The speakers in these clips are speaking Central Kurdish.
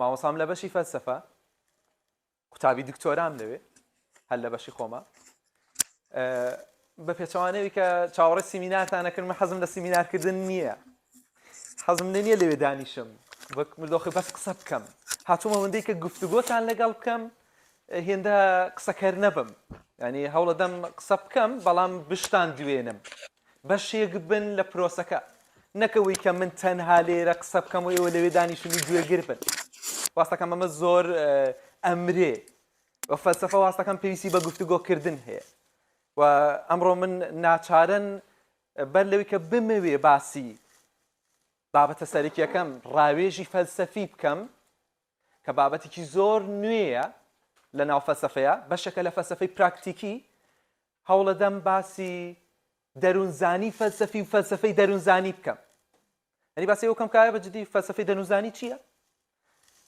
مامۆسام لە بەشی فەلسەفە، قوتابی دکتۆرام لەوێ هەر لە بەشی خۆمە. بە پێچەوانەوەی کە چاوەڕێ سیمینارتان نەکرد من حەزم لە سیمینارکردن نییە حەزم لێ نییە لەوێ دانیشم وەک مردۆخی بەس قسە بکەم هاتوومە ئەوەندەی کە گفتوگۆتان لەگەڵ بکەم هێندە قسەکەر نەبم ینی هەوڵەدەم قسە بکەم بەڵام بشتان دوێنم بەشێک بن لە پرۆسەکە نەکەوەی کە من تەنها لێرە قسە بکەم و ئێوە لەوێ دانیشن و گوێگر بن واستەکەم ئەمە زۆر ئەمرێ و فەلسەفە واستەکەم پێویستی بە گفتوگۆکردن هەیە و ئەمڕۆ من ناچارن بەر لەوەی کە بمەوێ باسی بابەتە سەرەکیەکەم ڕاوێژی فەلسەفی بکەم کە بابەتێکی زۆر نوێیە لە ناو فەلسەفەیە بەشێکە لە فەلسەفەی پراکتیکی هەوڵەدەم باسی دەروونزانی فەلسەفی و فەلسەفەی دەروونزانی بکەم ئەنی باسی ئەو کەم کایە بە جدی فەلسەفەی دەروونزانی چییە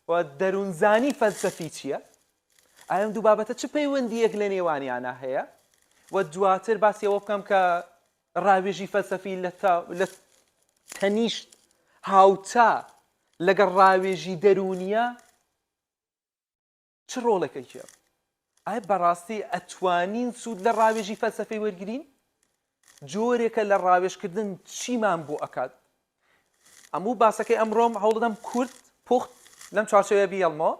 و دەروونزانی فەلسەفی چییە ئایا ئەم دوو بابەتە چ پەیوەندییەک لە نێوانیانە هەیە و دواتر باسی ئەوە بکەم کە ڕاوێژی فەلسەفی لە لە تەنیشت هاوتا لەگەڵ ڕاوێژی دەروونیە چ ڕۆڵێک ئەگێڕ؟ ئایا بەڕاستی ئەتوانین سوود لە ڕاوێژی فەلسەفەی وەرگرین؟ جۆرێکە لە ڕاوێژکردن چیمان بۆ ئەکات؟ هەموو باسەکەی ئەمڕۆم هەوڵدەم کورت پوخت لەم چوارچێوەیە بیەڵمەوە.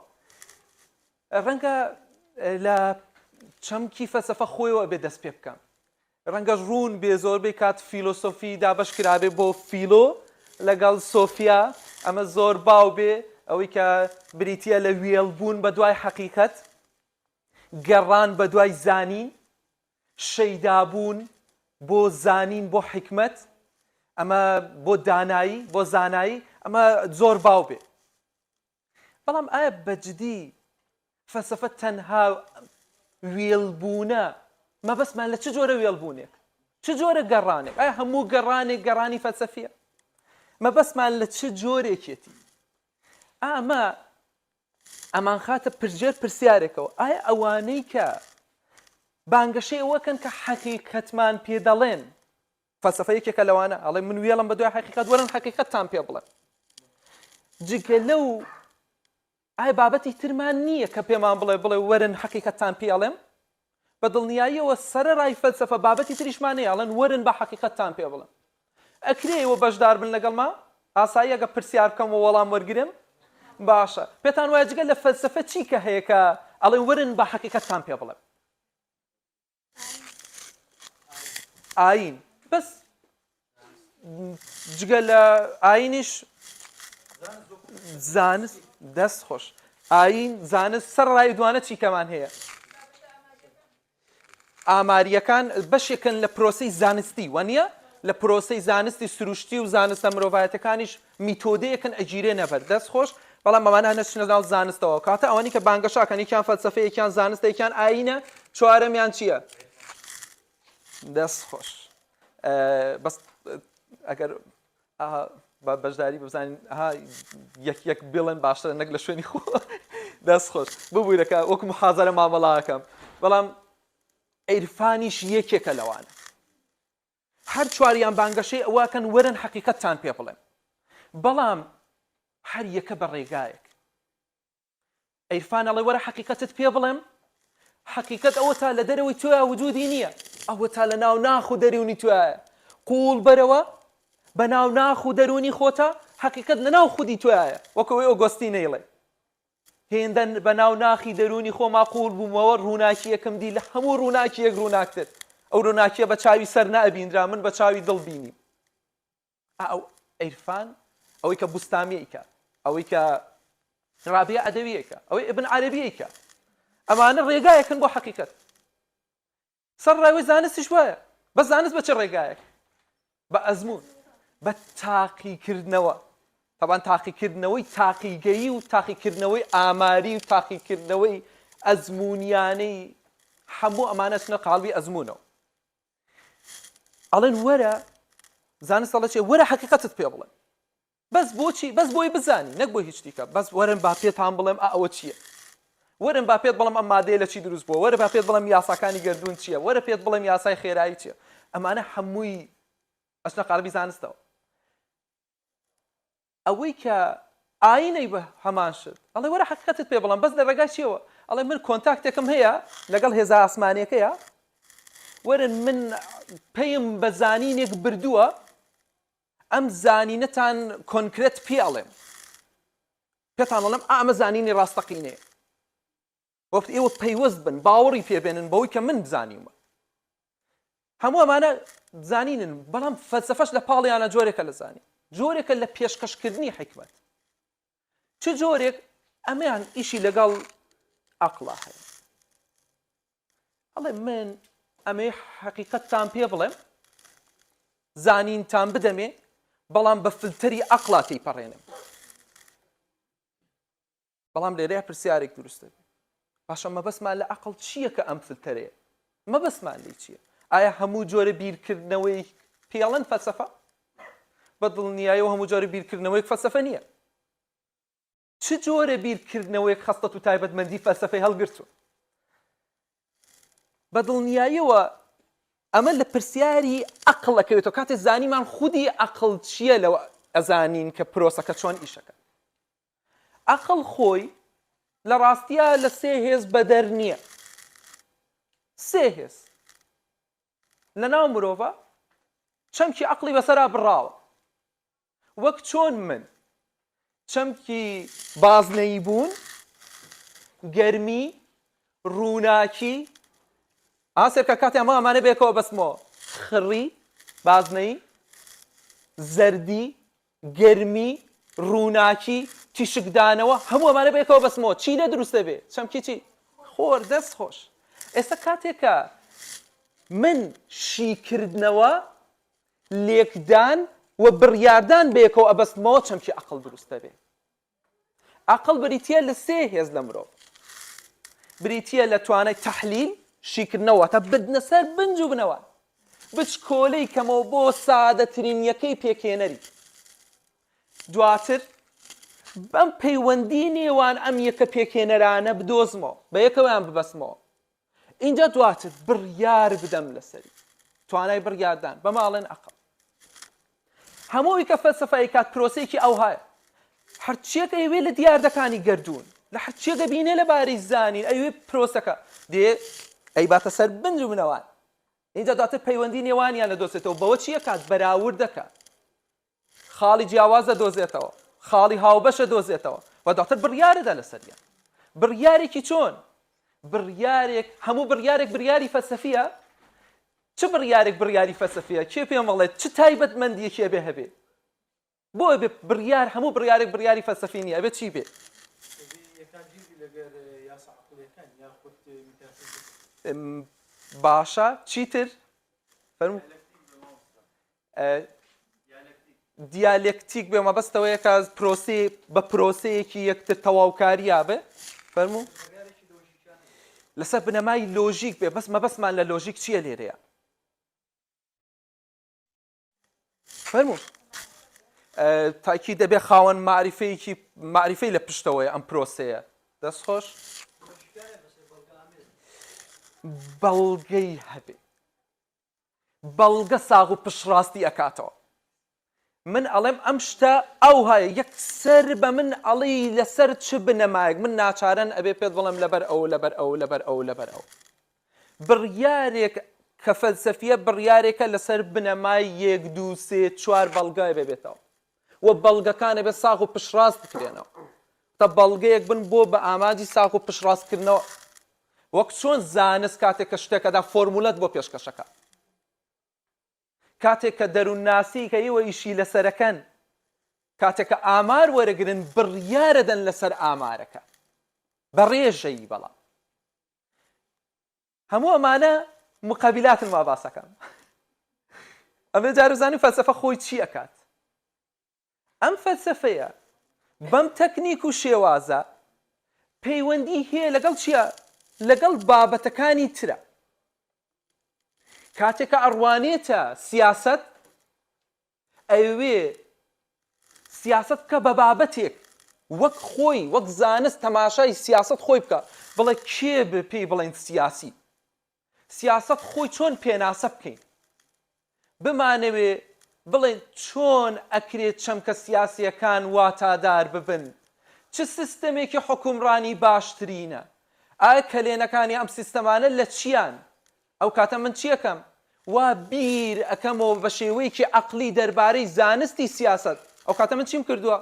ڕەنگە لە چەمکی فەلسەفە خۆیەوە ئەبێ دەست پێ بکەم. ڕەنگە ڕوون بێ زۆربەی کات فیلۆسۆفی دابەش کرابێ بۆ فیلۆ لەگەڵ سۆفیا، ئەمە زۆر باو بێ، ئەوەی کە بریتییە لە وێڵبوون بە دوای حەقیقەت، گەڕان بە دوای زانین، شەیدابوون بۆ زانین بۆ حیکمەت، ئەمە بۆ دانایی، بۆ زانایی، ئەمە زۆر باو بێ. بەڵام ئایا بەجدی فەلسەفە تەنها وێڵبوونە؟ مەبەستمان لە چ جۆرە وێڵبوونێک؟ چ جۆرە گەڕانێک؟ ئایا هەموو گەڕانێک گەڕانی فەلسەفیە؟ مەبەستمان لە چ جۆرێکێتی؟ ئەمە ئەمانخاتە پرژێر پرسیارێکەوە ئایا ئەوانەی کە بانگەشەی ئەوەکەن کە حەقیقەتمان پێ دەڵێن فەلسەفە یەکێکە لەوانە ئەڵێ من وێڵم بە دوای حەقیقەت وەرن حەقیقەتتان پێ بڵێم جگە لەو ئای بابەتی ترمان نییە کە پێمان بڵێ بڵێ وەرن حەقیقەتتان پێ ئەڵێم بە دڵنیاییەوە سەرەڕای فەلسەفە بابەتی تریشمان هەیە ئەڵێن وەرن بە حەقیقەتتان پێ بڵێم ئەکرێ ئێوە بەشدار بن لەگەڵما ئاسایی ئەگە پرسیار بکەم و وەڵام وەرگرم باشە پێتان وایە جگە لە فەلسەفە چی کە هەیە کە ئەڵێن وەرن بە حەقیقەتتان پێ بڵێم ئایین بەس جگە لە ئاینیش زانست دەست خۆش ئاین زانست سەر ڕای دوانە چیکەمان هەیە ئاماریەکان بەشێکن لە پرۆسی زانستی وانە لە پرۆسی زانستی سروشتی و زانستە مرۆڤایەتەکانیش میتۆدەیەکن ئەگیرێنە بەر. دەست خۆش، بەڵام ئەمانە نەچنە ناو زانستەوە. کەواتە ئەوانەی کە بانگەشە ئەکەن یەکیان فەلسەفەیە، یەکیان زانستە، یەکیان ئایینە، چوارەمیان چییە؟ دەست خۆش. بەس ئەگەر بە بەشداری بزانین ها یەک یەک بڵێن باشترە نەک لە شوێنی خۆ دەست خۆش ببوورەکە وەکو محازەرە مامەڵاکەم بەڵام عیرفانیش یەکێکە لەوانە هەر چواریان بانگەشەی ئەوە ئەکەن وەرن حەقیقەتتان پێ بڵێم بەڵام هەر یەکە بە ڕێگایەک عیرفان ئەڵێ وەرە حەقیقەتت پێ بڵێم حەقیقەت ئەوە تا لە دەرەوەی تۆیا وجودی نییە ئەوە تا لە ناو ناخ و دەروونی تۆیە قوڵ بەرەوە بە ناو ناخ و دەروونی خۆتە حەقیقەت لە ناو خودی تۆیە وەکەوەی ئۆگۆستی نەیڵێ هێندە بە ناو ناخی دەروونی خۆما قووڵ بوومەوە، ڕووناکییەکم دی لە هەموو ڕووناکییەک ڕووناکتر. ئەو ڕووناکییە بە چاوی سەر نەئەبینرا، من بە چاوی دڵ بینیم. ئا ئەو عیرفان، ئەوەی کە بوستامی ئەیکا، ئەوەی کە ڕابیعە عەدەوی ئەیکا، ئەوەی ئیبن عەرەبی ئەیکا، ئەمانە ڕێگایەکن بۆ حەقیقەت. سەرەڕای ئەوەی زانستیش وایە، بەس زانست بە چ ڕێگایەک؟ بە ئەزموون، بە تاقیکردنەوە. تەبعەن تاقیکردنەوەی تاقیگەیی و تاقیکردنەوەی ئاماری و تاقیکردنەوەی ئەزموونیانەی هەموو ئەمانە چنە قاڵبی ئەزموونەوە. ئەڵێن وەرە زانست ئەڵێ چێ وەرە حەقیقەتت پێ بڵێم. بەس بۆچی؟ بەس بۆی بزانی نەک بۆ هیچ دیکە بەس وەرن با پێتان بڵێم ئا ئەوە چییە وەرن با پێت بڵێم ئەم مادەیە لە چی دروست بووە وەرە با پێت بڵێم یاساکانی گەردوون چییە وەرە پێت بڵێم یاسای خێرایی چییە ئەمانە هەمووی ئەچنە قالبی زانستەوە ئەوەی کە. ئاینەی بە هەمان شت ئەڵێ وەرە حەقیقەتت پێ بڵێم بەس لە ڕێگای چیەوە ئەڵێ من کۆنتاکتێکم هەیە لەگەڵ هێزە ئاسمانیەکەیە وەرن من پێیم بە زانینێک بردووە ئەم زانینەتان کۆنکرێت پێ ئەڵێم پێتان ئەڵێم ئەمە زانینی ڕاستەقینەیە وەخت ئێوە پەیوەست بن باوەڕی پێ بێنن بەوەی کە من زانیومە. هەموو ئەمانە زانینن بەڵام فەلسەفەش لە پاڵیانە جۆرێکە لە زانین جۆرێکە لە پێشکەشکردنی حیکمەت چ جۆرێک ئەمەیان ئیشی لەگەڵ ئەقڵا هەیە ئەڵێ من ئەمەی حەقیقەتتان پێ بڵێم زانینتان بدەمێ بەڵام بە فلتەری ئەقڵا تێیپەڕێنم بەڵام لێرەیا پرسیارێک دروست دەبێت باشە مەبەستمان لە عەقڵ چییە کە ئەم فلتەرەیە مەبەستمان لێی چییە ئایا هەموو جۆرە بیرکردنەوەی پێڵەن فەلسەفە بە دڵنیایەوە هەموو جۆرە بیرکردنەوەیەک فەلسەفە نییە چ جۆرە بیرکردنەوەیەک خەستەت و تایبەتمەندی فەلسەفەی هەڵگرتووە بە دڵنیاییەوە ئەمە لە پرسیاری ئەقڵ ئەکەوێتەوە کاتێ زانیمان خودی ئەقڵ چییە لەوە ئەزانین کە پرۆسەکە چۆن ئیشەکە ئەقڵ خۆی لە ڕاستیا لە سێ هێز بەدەر نییە. سێ هێز لە ناو مرۆڤە چەمکی ئەقڵی بەسەرا بڕاوە. وەک چۆن من چەمکی بازنەیی بوون، گەرمی، ڕووناکی، ئا سێرکە کاتێ ئەمە ئەمانە بێکەوە بەستمەوە خڕی، بازنەیی، زەردی، گەرمی، ڕووناکی، تیشکدانەوە، هەموو ئەمانە بەیەکەوە بەستمەوە چی لێ دروست دەبێ؟ چەمکی چی؟ خۆر، دەست خۆش. ئێستا کاتێک کە من شیکردنەوە، لێکدان و بڕیاردان بەیەکەوە ئەبەستمەوە چەمکی عەقڵ دروست دەبێ. عەقڵ بریتییە لە سێ هێز لە مرۆڤ. بریتییە لە توانای تەحلیل، شیکردنەوە، واتە بردنە سەر بنج و بنەوان. بچکۆلەی کەمەوە بۆ سادەترین یەکەی پێکهێنەری. دواتر بەم پەیوەندی نێوان ئەم یەکە پێکهێنەرانە بدۆزمەوە، بەیەکەوەیان ببەستمەوە. ئینجا دواتر بڕیار بدەم لەسەری. توانای بڕیاردان بەمە ئەڵێن عەقڵ. هەمووی کە فەلسەفە ئەیکات پرۆسەیەکی ئەوهایە. هەرچیەک ئەیەوێ لە دیاردەکانی گەردوون، لە هەرچیەک ئەبینێ لە بارەی زانین، ئەیەوێ پرۆسەکە دێ ئەیباتە سەر بنج و بنەوان. ئینجا دواتر پەیوەندی نێوانیان ئەدۆزێتەوە. بەوە چی ئەکات؟ بەراورد دەکات. خاڵی جیاواز دەدۆزێتەوە، خاڵی هاوبەش دەدۆزێتەوە و دواتر بڕیار دەدا لەسەریان. بڕیارێکی چۆن؟ بڕیارێک، هەموو بڕیارێک بڕیاری فەلسەفییە؟ چ بڕیارێک بڕیاری فەلسەفییە؟ کێ پێم بڵێت چ تایبەتمەندییەکی ئەبێ هەبێ؟ بۆ ئەبێ بڕیار هەموو بڕیارێک بڕیاری فەلسەفی نییە، ئەبێ چی بێ؟ ئەبێ یەکانگیر بی لەگەر یاسا عەقڵییەکان یاخود میتافیزیک. باشە چیتر؟ فەرموو. دیالێکتیک بێ مەبەست ئەوەیە کە پرۆسەی بە پرۆسەیەکی یەکتر تەواوکارییا بێ فەرموو لەسەر بنەمای لۆژیک بێ بەس مەبەستمان لە لۆژیک چییە لێرەیە فەرموو تاکی دەبێ خاوەن معریفەیەکی معریفەی لە پشتەوەی ئەم پرۆسەیە دەست خۆش بەڵگەی هەبێ بەڵگە ساغ و پشتڕاستی ئەکاتەوە. من ئەڵێم ئەم شتە ئەوهایە یەکسەر بە من ئەڵێی لەسەر چ بنەمایەک من ناچارەن ئەبێ پێت بڵێم لەبەر ئەو لەبەر ئەو لەبەر ئەو لەبەر ئەو بڕیارێک کە فەلسەفیە بڕیارێکە لەسەر بنەمای یەک دوو سێ چوار بەڵگە ئەبێ بێتەوە و بەڵگەکان ئەبێ ساغ و پشتڕاست بکرێنەوە تا بەڵگەیەک بن بۆ بە ئامانجی ساغ و پشتڕاستکردنەوە وەک چۆن زانست کاتێک کە شتێک ئەدا فۆرمولەت بۆ پێشکەشەکە کاتێک کە دەروونناسی کە ئێوە ئیشی لەسەرەکەن کاتێک کە ئامار وەرەگرن بڕیارەدەن لەسەر ئامارەکە بە ڕێژەیی بەڵام هەموو ئەمانە مقابلاتن وا باسەکەم ئەمێ جارزانی فەلسەفە خۆی چی ئەکات ئەم فەلسەفەیە بەم تەکنیک و شێوازە پەیوەندی هەیە لەگەڵ چیا؟ لەگەڵ بابەتەکانی ترە. کاتێک کە ئەڕوانێتە سیاسەت ئەیەوێ سیاسەت بکە بە بابەتێک وەک خۆی وەک زانست تەماشای سیاسەت خۆی بکە بڵێ کێ پێی بڵێن سیاسی سیاسەت خۆی چۆن پێناسە بکەین بمانەوێ. بڵێن چۆن ئەکرێت چەمکە سیاسییەکان واتادار ببن؟ چ سیستەمێکی حوکمڕانی باشترینە؟ ئایا کەلێنەکانی ئەم سیستەمانە لە چیان؟ ئەو کاتە من چی ئەکەم؟ وا بیر ئەکەمەوە بە شێوەیەکی عەقڵی دەربارەی زانستی سیاسەت. ئەو کاتە من چیم کردووە؟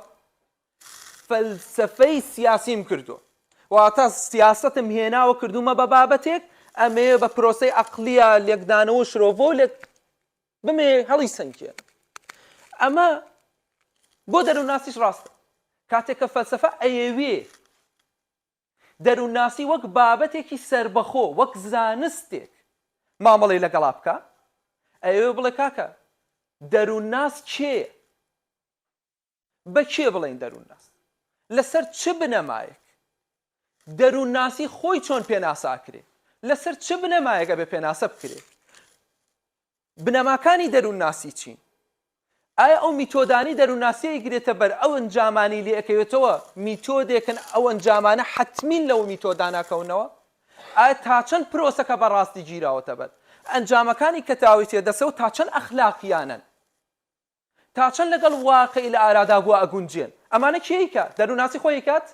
فەلسەفەی سیاسیم کردووە. واتە سیاسەتم هێناوە کردوومە بە بابەتێک، ئەمەوێ بە پرۆسەی عەقڵییە لێکدانەوە و شرۆڤە و لێک بمەوێ هەڵیسەنگێنم. ئەمە بۆ دەروونناسیش ڕاستە. کاتێک کە فەلسەفە ئەیەوێ دەروونناسی وەک بابەتێکی سەربەخۆ، وەک زانستێک مامەڵەی لەگەڵا بکا، ئەیەوێ بڵێ کاکە دەروونناس کێیە؟ بە کێ بڵێین دەروونناس؟ لەسەر چ بنەمایەک؟ دەروونناسی خۆی چۆن پێناسە ئەکرێ؟ لەسەر چ بنەمایەک ئەبێ پێناسە بکرێ؟ بنەماکانی دەروونناسی چین؟ ئایا ئەو میتۆدانەی دەروونناسی ئەیگرێتە بەر ئەو ئەنجامانەی لێ ئەکەوێتەوە میتۆدێکن ئەو ئەنجامانە حەتمین لەو میتۆدانە ئەکەونەوە؟ ئایا تا چەند پرۆسەکە بە ڕاستی گیراوەتە بەر؟ ئەنجامەکانی کە تاویتە دەسەوە تا چەند ئەخلاقیانەن؟ تا چەند لەگەڵ واقعی لە ئارادا بووە ئەگونجێن؟ ئەمانە کێ ئەیکات؟ دەروونناسی خۆی ئەیکات؟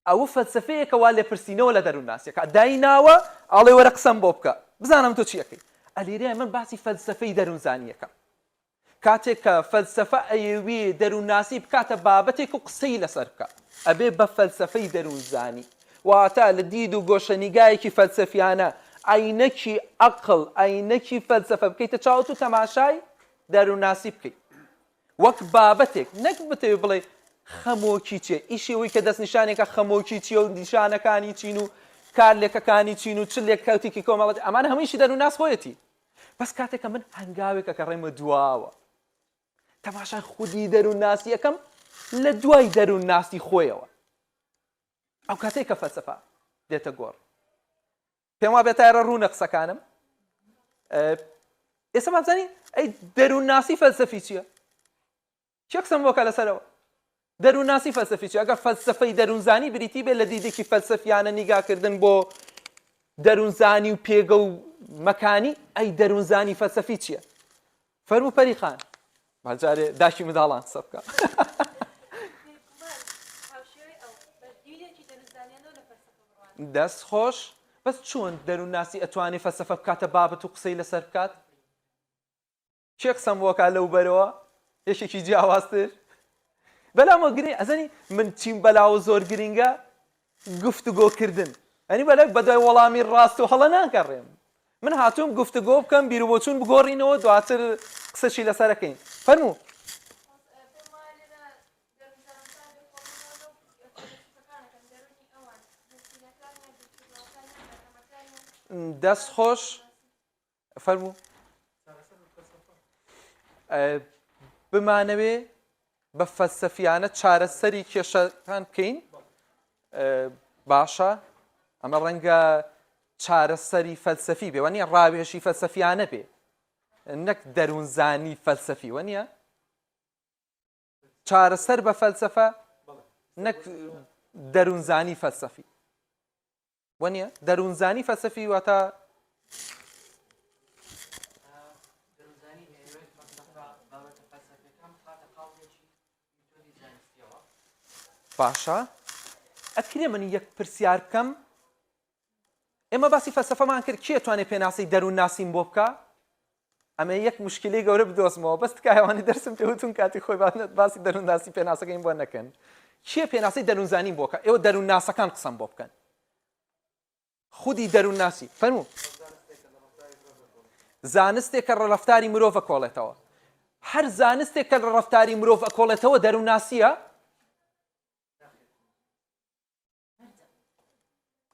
ئەوە فەلسەفەیەکە وا لێپرسینەوە لە دەروونناسیەکە دایناوە ئەڵێ وەرە قسەم بۆ بکە بزانم تۆ چی ئەکەی. ئەلیرەیە من باسی فەلسەفەی دەروونزانی ئەکەم. کاتێک کە فەلسەفە ئەیەوێ دەروونناسی بکاتە بابەتێک و قسەی لەسەر بکا ئەبێ بە فەلسەفەی دەروونزانی واتە لە دید و گۆشەنیگایەکی فەلسەفیانە عەینەکی ئەقڵ عەینەکی فەلسەفە بکەیتە چاوت و تەماشای دەروونناسی بکەیت وەک بابەتێک نەک بتەوێ بڵێ خەمۆکی چیە ئیشی ئەوەی کە دەستنیشانێکە خەمۆکی چیە و نیشانەکانی چین و کارلێکەکانی چین و چ لێکەوتێکی کۆمەڵەتی ئەمانە هەموویشی دەروونناس خۆیەتی بەس کاتێک کە من هەنگاوێک ئەگەڕێمە دواوە تەماشای خودی دەروونناسی ئەکەم لە دوای دەروونناسی خۆیەوە ئەو کاتێک کە فەلسەفە دێتە گۆڕ پێم وابێت تا ئێرە ڕوونە قسەکانم ئێستا مابزانی ئەی دەروونناسی فەلسەفی چییە؟ کێ قسەم بۆکە لەسەرەوە دەروونناسی فەلسەفی چیە ئەگەر فەلسەفەی دەروونزانی بریتی بێت لە دیدێکی فەلسەفیانە نیگاکردن بۆ دەروونزانی و پێگە و مەکانی ئەی دەروونزانی فەلسەفی چییە فەرموو پەری خان با جارێ داکی منداڵان قسە بکە. دەست خۆش بەس چۆن دەروونناسی ئەتوانێ فەلسەفە بکاتە بابەت و قسەی لەسەر بکات؟ کێ قسەم بۆ کا لەو بەرەوە یەکێکی جیاوازتر بەلامەوە گرنگ ئەزانی من چیم بەلاوە زۆر گرنگە گفتوگۆکردن ئەنی بەلای بەدوای وەڵامی ڕاست و هەڵە ناگەڕێم من هاتووم گفتوگۆ بکەم بیروبۆچوون بگۆڕینەوە دواتر قسەشی لەسەرەکەین فەرموو دەست خۆش فەرموو بمانەوێ بە فەلسەفیانە چارەسەری کێشەکان بکەین باشە ئەمە ڕەنگە چارەسەری فەلسەفی بێ وانە ڕاوێژی فەلسەفیانە بێ نەک دەروونزانی فەلسەفی وە نییە چارەسەر بە فەلسەفە نەک دەروونزانی فەلسەفی وەنیە؟ دەروونزانی فەلسەفی واتە باشە ئەکرێ من یەک پرسیار بکەم ئێمە باسی فەلسەفەمان کرد کێ توانێت پێناسەی دەروون ناسیم بۆ بکە ئەمە یەک مشکلی گەورە بدۆزمەوە بەس تکایەوانی دەرسم پێوتون کاتی خۆی باسی دەروونناسی پێناسەکەیم بۆ نەکەن کێ پێناسەی دەروونزانیم بۆکە ئێوە دەروونناسەکان قسەم بۆ بکەن خودی دەروونناسی فەرموو زانستێکە لە ڕەفتاری مرۆڤ ئەکۆڵێتەوە هەر زانستێک کە لە ڕەفتاری مرۆڤ ئەکۆڵێتەوە دەروونناسیە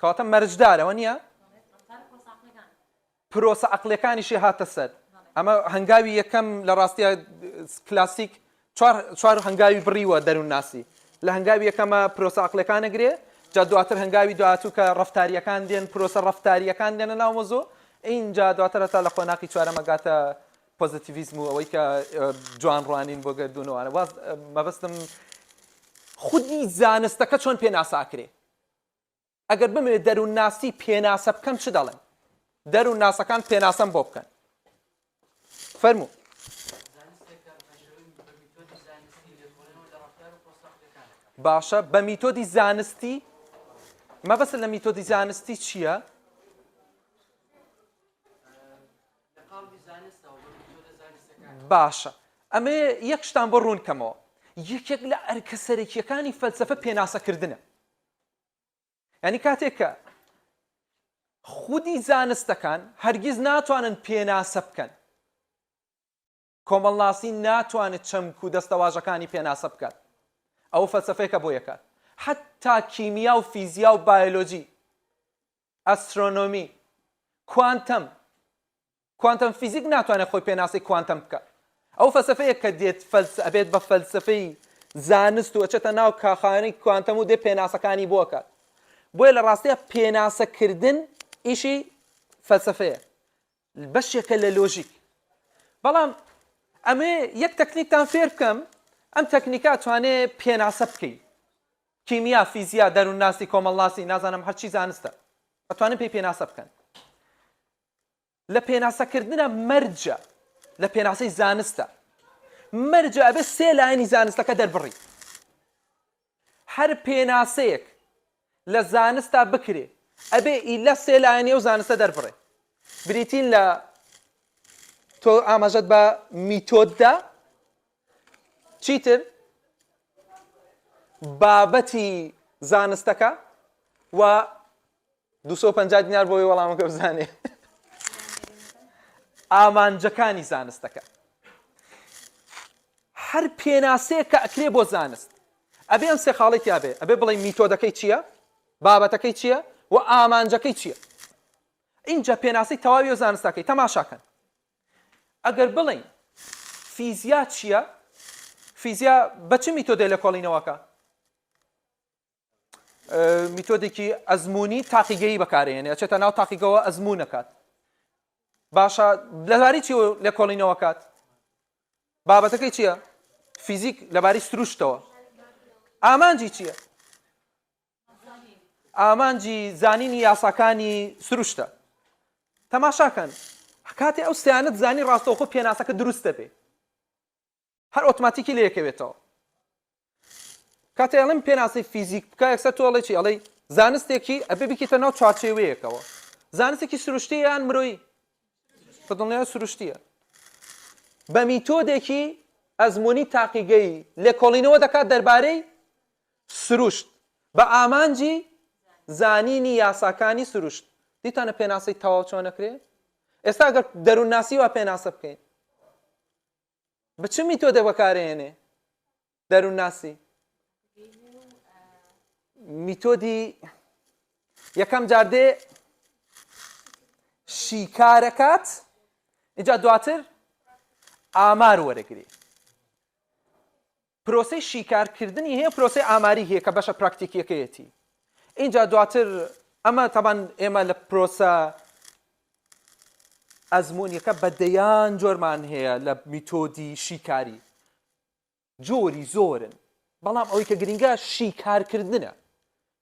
کەواتە مەرجدارەوە نییە پرۆسە عقلەکانیشی هاتە سەر ئەمە هەنگاوی یەکەم لە ڕاستە کلاسیک چوار هەنگاوی بڕیوە دەروونناسی لە هەنگاوی یەکەمە پرۆسە عقلەکانە گرێ جا دواتر هەنگاوی دواتوو کە ڕفتاریەکان دێن پرۆسە ڕفتاریەکان دێنە ناو مەزۆ اینجا دواتر هەتا لە قۆناقی چوارەمەگاتە پۆزیتیڤیزم و ئەوەی کە جوان ڕوانین بۆ گەردوون و ئەوانە واز مەبەستم خودی زانستەکە چۆن پێناسە ئەکرێ ئەگەر بمەوێت دەروونناسی پێناسە بکەم چ دەڵێم دەروونناسەکان پێناسەم بۆ بکەن. فەرموو. باشە بە میتۆدی زانستی مەبەست لە میتۆدی زانستی چییە؟ باشە ئەمێ یەک شتان بۆ ڕوون کەمەوە یەکێک لە ئەرکە سەرەکیەکانی فەلسەفە پێناسەکردنە یانی کاتێک کە خودی زانستەکان هەرگیز ناتوانن پێناسە بکەن، کۆمەڵناسی ناتوانێت چەمک و دەستەواژەکانی پێناسە بکات، ئەوە فەلسەفەیەکە بۆ یەکات. حەتتا کیمیا و فیزیا و بایۆلۆجی، ئەسترۆنۆمی، کوانتەم، کوانتەم فیزیک ناتوانێت خۆی پێناسەی کوانتەم بکات. ئەو فەلسەفەیە کە دێت فەلس ئەبێت بە فەلسەفەی زانست و ئەچێتە ناو کاخانەی کوانتەم و دێ پێناسەکانی بۆ ئەکات. بۆیە لە ڕاستیا پێناسەکردن ئیشی فەلسەفەیە، بەشێکە لە لۆژیک. بەڵام ئەمێ یەک تەکنیکتان فێر بکەم، ئەم تەکنیکە ئەتوانێ پێناسە بکەی. کیمیا، فیزیا، دەروونناسی، کۆمەڵناسی، نازانم هەرچی زانستە ئەتوانن پێی پێناسە بکەن. لە پێناسەکردنە مەرجە لە پێناسەی زانستە مەرجە ئەبێ سێ لایەنی زانستەکە دەربڕی هەر پێناسەیەک لە زانستا بکرێ ئەبێ ئیلا سێ لایەنی ئەو زانستە دەربڕێ بریتین لە تۆ ئاماژەت بە میتۆددا چیتر بابەتی زانستەکە و 250 دینار بۆی وەڵامەکە بزانێ ئامانجەکانی زانستەکە هەر پێناسەیە کە ئەکرێ بۆ زانست ئەبێ ئەم سێ خاڵی تیاابێ ئەبێ بڵێ میتۆدەکەی چییە بابەتەکەی چییە و ئامانجەکەی چییە اینجا پێناسی تەواوی و زانستەکەی تەماشاکەن ئەگەر بڵێین فیزیا چییە؟ فیزیا بە چ میتۆدێ لێکۆڵینەوەکە؟ میتۆدێکی ئەزمموی تاقیگەیی بەکارێنێ ئەچێتە ناو تاقیگەوە ئەزمونەکات باشە لەباری چی لێکۆڵینەوە کات بابەتەکەی چییە؟ فیزیک لەباری سروشتەوە ئامانجی چییە؟ ئامانجی زانینی یاساکانی سروشتە. تەماشاکەن کاتێ ئەو سیانەت زانی ڕاستەوخۆ پێناسەکە دروست دەبێ هەر ئۆتۆماتیکی لێکەوێتەوە کاتێ ئەڵێم پێناسەی فیزیک بکە یەکسەر تۆ ئەڵێ چی ئەڵێی زانستێکی ئەبێ بکیتە ناو چوارچێوەیەکەوە زانستێکی سروشتی یان مرۆیی بە دڵنیای سروشتیە بە میتۆدێکی ئەزمموی تاقیگەی لێکۆڵینەوە دەکات دەربارەی سروشت، بە ئامانجی زانینی یاساکانی سروشت. دیتانە پێناسەی تەواو چۆن ئەکرێ؟ ئێستا گەر دەروونناسی وا پێناسە بکەین بە چ میتۆدێک بەکارێنێ دەروونناسی؟ میتۆدی یەکەم جار دێ شیکارەکات اینجا دواتر ئامار وەرەگری پرۆسەی شیکارکردنی هەیە و پرۆسەی ئاماری هەیە کە بەشە پراکتیکیەکەیەتی ئینجا دواتر ئەمە تەبان ئێمە لە پرۆسە ئەزمونیەکە بە دەیان جۆرمان هەیە لە میتۆدی شیکاری جۆری زۆرن بەڵام ئەوەی کە گرنگە شیکارکردنە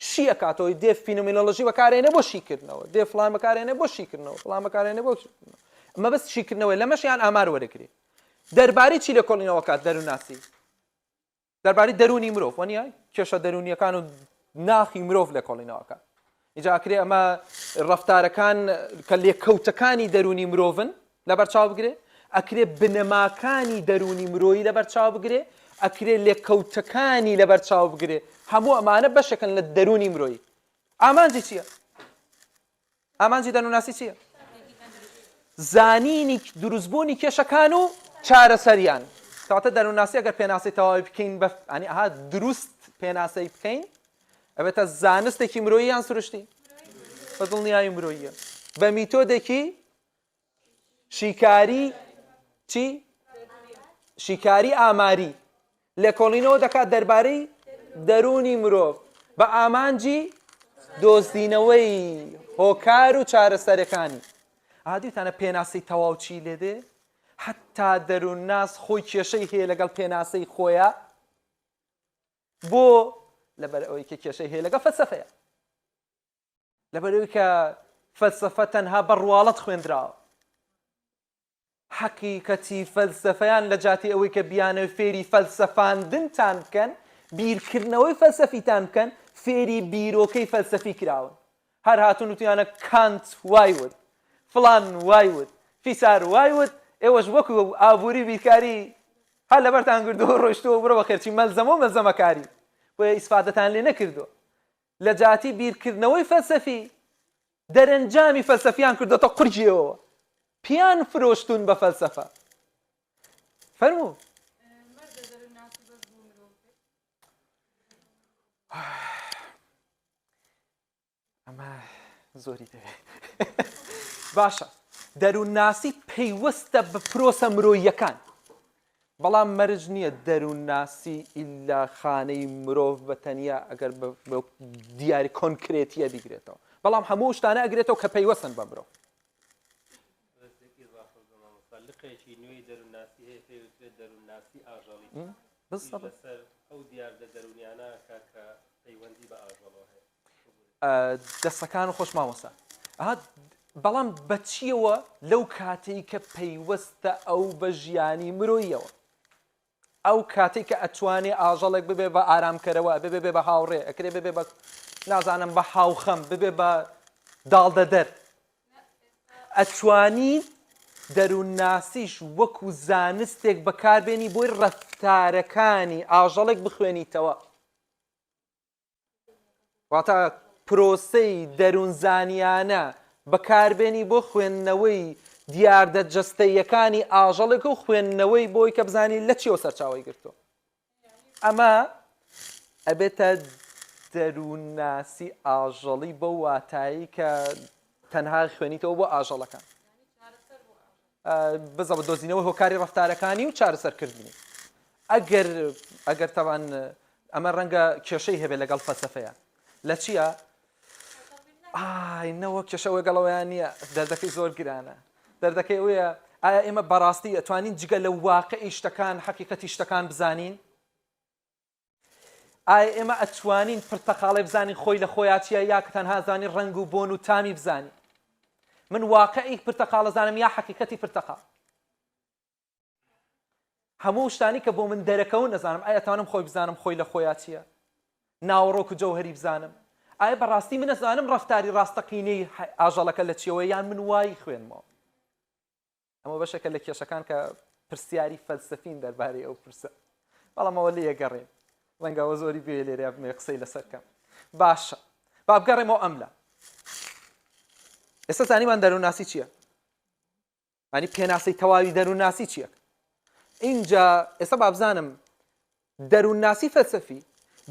شی ئەکاتەوەی دێ فینۆمینۆلۆژی بەکارێنێ بۆ شیکردنەوە دێ فلان بەکارێنێ بۆ شیکردنەوە فلان بەکارێنێ بۆ مەبەست شیکردنەوەی لەمەش یان ئامار وەرەگری دەربارەی چی لێکۆڵینەوە کات دەروونناسی دەربارەی دەروونی مرۆڤ وەنیە کێشە دەروونیەکان و ناخی مرۆڤ لێکۆڵینەوەکە ئینجا ئەکرێ ئەمە ڕەفتارەکان کە لێکەوتەکانی دەروونی مرۆڤن لەبەر چاو بگرێ ئەکرێ بنەماکانی دەروونی مرۆیی لەبەر چاو بگرێ ئەکرێ لێکەوتەکانی لەبەر چاو بگرێ هەموو ئەمانە بەشێکن لە دەروونی مرۆیی ئامانجی چییە؟ ئامانجی دەروونناسی چییە؟ زانینی دروستبوونی کێشەکان و چارەسەریان. کەواتە دەروونناسی ئەگەر پێناسەی تەواوی بکەین بە ئەنی ئەها دروست پێناسەی بکەین ئەبێتە زانستێکی مرۆیی یان سروشتی؟ بە دڵنیایی مرۆییە بە میتۆدێکی شیکاری چی؟ شیکاری ئاماری لێکۆڵینەوە دەکات دەربارەی دەروونی مرۆڤ بە ئامانجی دۆزینەوەی هۆکار و چارەسەرەکانی. ئا دیتانە پێناسەی تەواو چی لێدێ؟ حەتا دەروونناس خۆی کێشەی هەیە لەگەڵ پێناسەی خۆیا. بۆ؟ لەبەر ئەوەی کە کێشەی هەیە لەگەڵ فەلسەفەیە. لەبەرئەوەی کە فەلسەفە تەنها بە ڕواڵەت خوێندراوە. حەقیقەتی فەلسەفەیان لە جاتی ئەوەی کە بیانەوێ فێری فەلسەفاندنتان بکەن، بیرکردنەوەی فەلسەفیتان بکەن، فێری بیرۆکەی فەلسەفی کراون. هەر هاتوون وتویانە کانت وای وت، فڵان وای وت، فیسار وای وت، ئێوەش وەکو ئابووری بیرکاری هەر لەبەرتان گردووە و ڕۆیشتووە و بڕۆ بەخێرچی مەلزەمە و مەلزەمەکاری، بۆیە ئیسفادەتان لێ نەکردووە. لە جاتی بیرکردنەوەی فەلسەفی، دەرەنجامی فەلسەفیان کردۆتە قورگی ئێوەوە. پێیان فرۆشتوون بە فەلسەفە. فەرموو. ئەمە زۆری دەوێت باشە دەروونناسی پەیوەستە بە پرۆسە مرۆییەکان بەڵام مەرج نییە دەروونناسی ئیلا خانەی مرۆڤ بە تەنیا ئەگەر بە دیاری کۆنکرێتیە بیگرێتەوە بەڵام هەموو شتانە ئەگرێتەوە کە پەیوەستن بە مرۆڤ لقێکی نوێی دەروونناسی هەیە پێی وترێت دەروونناسی ئاژەڵی لەسەر ئەو دیاردە دەروونیانە کە پەیوەندی بە ئاژەڵەوە هەیە دەستەکان خۆش مامۆستا بەڵام بەچیەوە لەو کاتەی کە پەیوەستە ئەو بە ژیانی مرۆیەوە ئەو کاتێک کە ئەتوانێ ئاژەڵێک ببێ بە ئارامکەرەوە ببێ بێ بە هاوڕێ ئەکرێ ببێ بە نازانم بە هاوخەم ببێ بە داڵدەدەر ئەتوانی دەروونناسیش وەکو زانستێک بەکاربێنی بۆی ڕەفتارەکانی ئاژەڵێک بخوێنیتەوە واتە پرۆسەی دەروونزانیانە بەکاربێنی بۆ خوێندنەوەی دیاردە جەستەییەکانی ئاژەڵێک و خوێندنەوەی بۆی کە بزانی لە چیەوە سەرچاوەی گرتووە. ئەمە ئەبێتە دەروونناسی ئاژەڵی بەو واتایی کە تەنها خوێنیتەوە بۆ ئاژەڵەکان. بزەبت دۆزینەوەی هۆکاری ڕەفتارەکانی و چارەسەرکردنی ئەگەر ئەگەر تەوان ئەمە ڕەنگە کێشەی هەبێت لەگەڵ فەلسەفەیە لە چییە؟ ئای نەوە کێشە وەگەڵەوەیان نییە دەردەکەی زۆر گرانە دەردەکەی ئەوەیە ئایا ئێمە بەڕاستی ئەتوانین جگە لە واقعی شتەکان حەقیقەتی شتەکان بزانین ئایا ئێمە ئەتوانین پرتەقاڵێ بزانین خۆی لە خۆیا چیە یا کە تەنها زانین ڕەنگ و بۆن و تامی بزانین من واقعی پرتەقاڵە زانم یا حەقیقەتی پرتەقاڵ هەموو شتانی کە بۆ من دەرەکەون نەزانم ئایا توانم خۆی بزانم خۆی لە خۆیا چییە ناوەڕۆک و جەوهری بزانم ئایا بەڕاستی من ئەزانم ڕەفتاری ڕاستەقینەی ئاژەڵەکە لە چیەوە یان من وای خوێنمەوە ئەمە بەشێکە لە کێشەکان کە پرسیاری فەلسەفین دەربارەی ئەو پرسە بەڵام ئەوە لێ گەڕێن ڕەنگە ئەوە زۆری بێ لێرە بمێ قسەی لەسەر کەم باشە با بگەڕێمەوە ئەم لە ئێستا زانیمان دەروونناسی چییە ینی پێناسەی تەواوی دەروونناسی چییە اینجا ئێستا با بزانم دەروونناسی فەلسەفی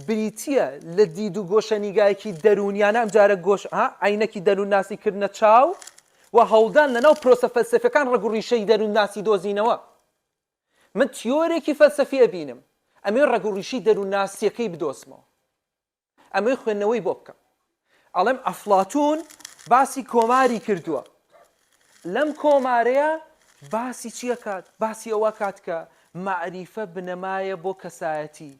بریتییە لە دید و گۆشەنیگایەکی دەروونیانە، ئەمجارە گۆش ها عەینەکی دەروونناسی کردنە چاو و هەوڵدان لەناو پرۆسە فەلسەفیەکان ڕەگ و ڕیشەی دەروونناسی دۆزینەوە. من تیۆرێکی فەلسەفی ئەبینم، ئەمەوێ ڕەگ و ڕیشەی دەروونناسیەکەی بدۆزمەوە. ئەمەوێ خوێندنەوەی بۆ بکەم. ئەڵێم ئەفلاتون باسی کۆماری کردووە. لەم کۆمارەیە باسی چی ئەکات؟ باسی ئەوە ئەکات کە مەعریفە بنەمایە بۆ کەسایەتی.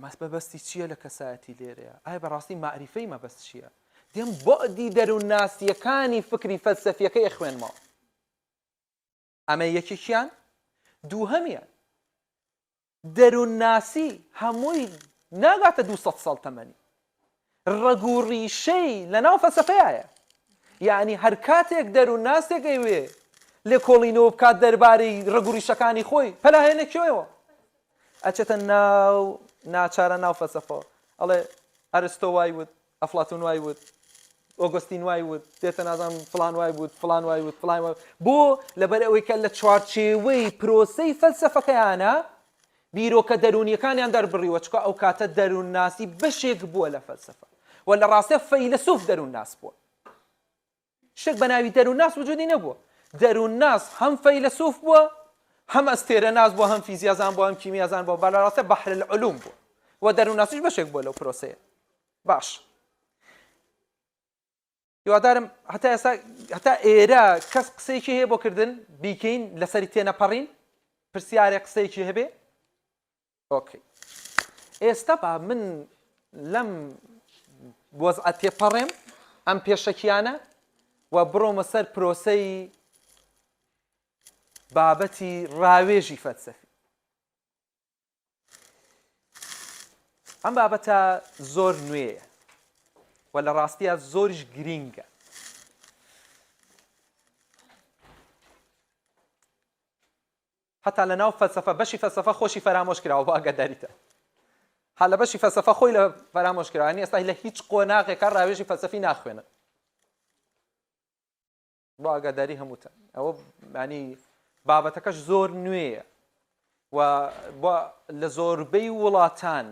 مەبەستی چییە لە کەسایەتی لێرەیە؟ ئایا بەڕاستی مەعریفەی مەبەست چییە؟ دێم بۆدی دەروونناسییەکانی فکری فەلسەفیەکەی ئەخوێنمەوە. ئەمە یەکێکیان. دووهەمیان دەروونناسی هەمووی ناگاتە 200 ساڵ تەمەنی. ڕەگ و ڕیشەی لەناو فەلسەفەیایە. یەعنی هەر کاتێک دەروونناسێک ئەیوێ لێکۆڵینەوە بکات دەربارەی ڕەگ و ڕیشەکانی خۆی، پەنا هێنە کوێوە؟ ئەچێتە ناو ناچارە ناو فەلسەفەوە. ئەڵێ ئەرستۆ وای وت، ئەفلاتون وای وت، ئۆگۆستین وای وت، دێتە نازانم فڵان وای وت، فڵان وای وت، فڵان وای وت. بۆ؟ لەبەر ئەوەی کە لە چوارچێوەی پرۆسەی فەلسەفەکەیانە بیرۆکە دەروونییەکانیان دەربڕیوە، چونکە ئەو کاتە دەروونناسی بەشێک بووە لە فەلسەفە و لە ڕاستیا فەیلەسوف دەروونناس بووە. شتێک بە ناوی دەروونناس وجودی نەبووە. دەروونناس هەم فەیلەسوف بووە، هەم ئەستێرەناس بووە، هەم فیزیازان بووە، هەم کیمیازان بووە، بە لە ڕاستیا بەحر العلوم بووە و دەروونناسیش بەشێک بووە لەو پرۆسەیە. باش. هیوادارم هەتا ئێستا هەتا ئێرە کەس قسەیەکی هەیە بۆ کردن بیکەین لەسەری تێنەپەڕین پرسیارێک قسەیەکی هەبێ okay ئێستا با من لەم وەزعە تێپەڕێم ئەم پێشەکیانە و بڕۆمە سەر پرۆسەی. بابەتی ڕاوێژی فەلسەفی. ئەم بابەتە زۆر نوێیە و لە ڕاستیا زۆریش گرینگە. هەتا لە ناو فەلسەفە بەشی فەلسەفە خۆشی فەرامۆش کراوە بۆ ئاگاداریتان ها لە بەشی فەلسەفە خۆی لە فەرامۆش کراوە یانی ئێستا لە هیچ قۆناغێکا ڕاوێژی فەلسەفی ناخوێنن بۆ ئاگاداری هەمووتان ئەوە ینی بابەتەکەش زۆر نوێیە و بۆ لە زۆربەی وڵاتان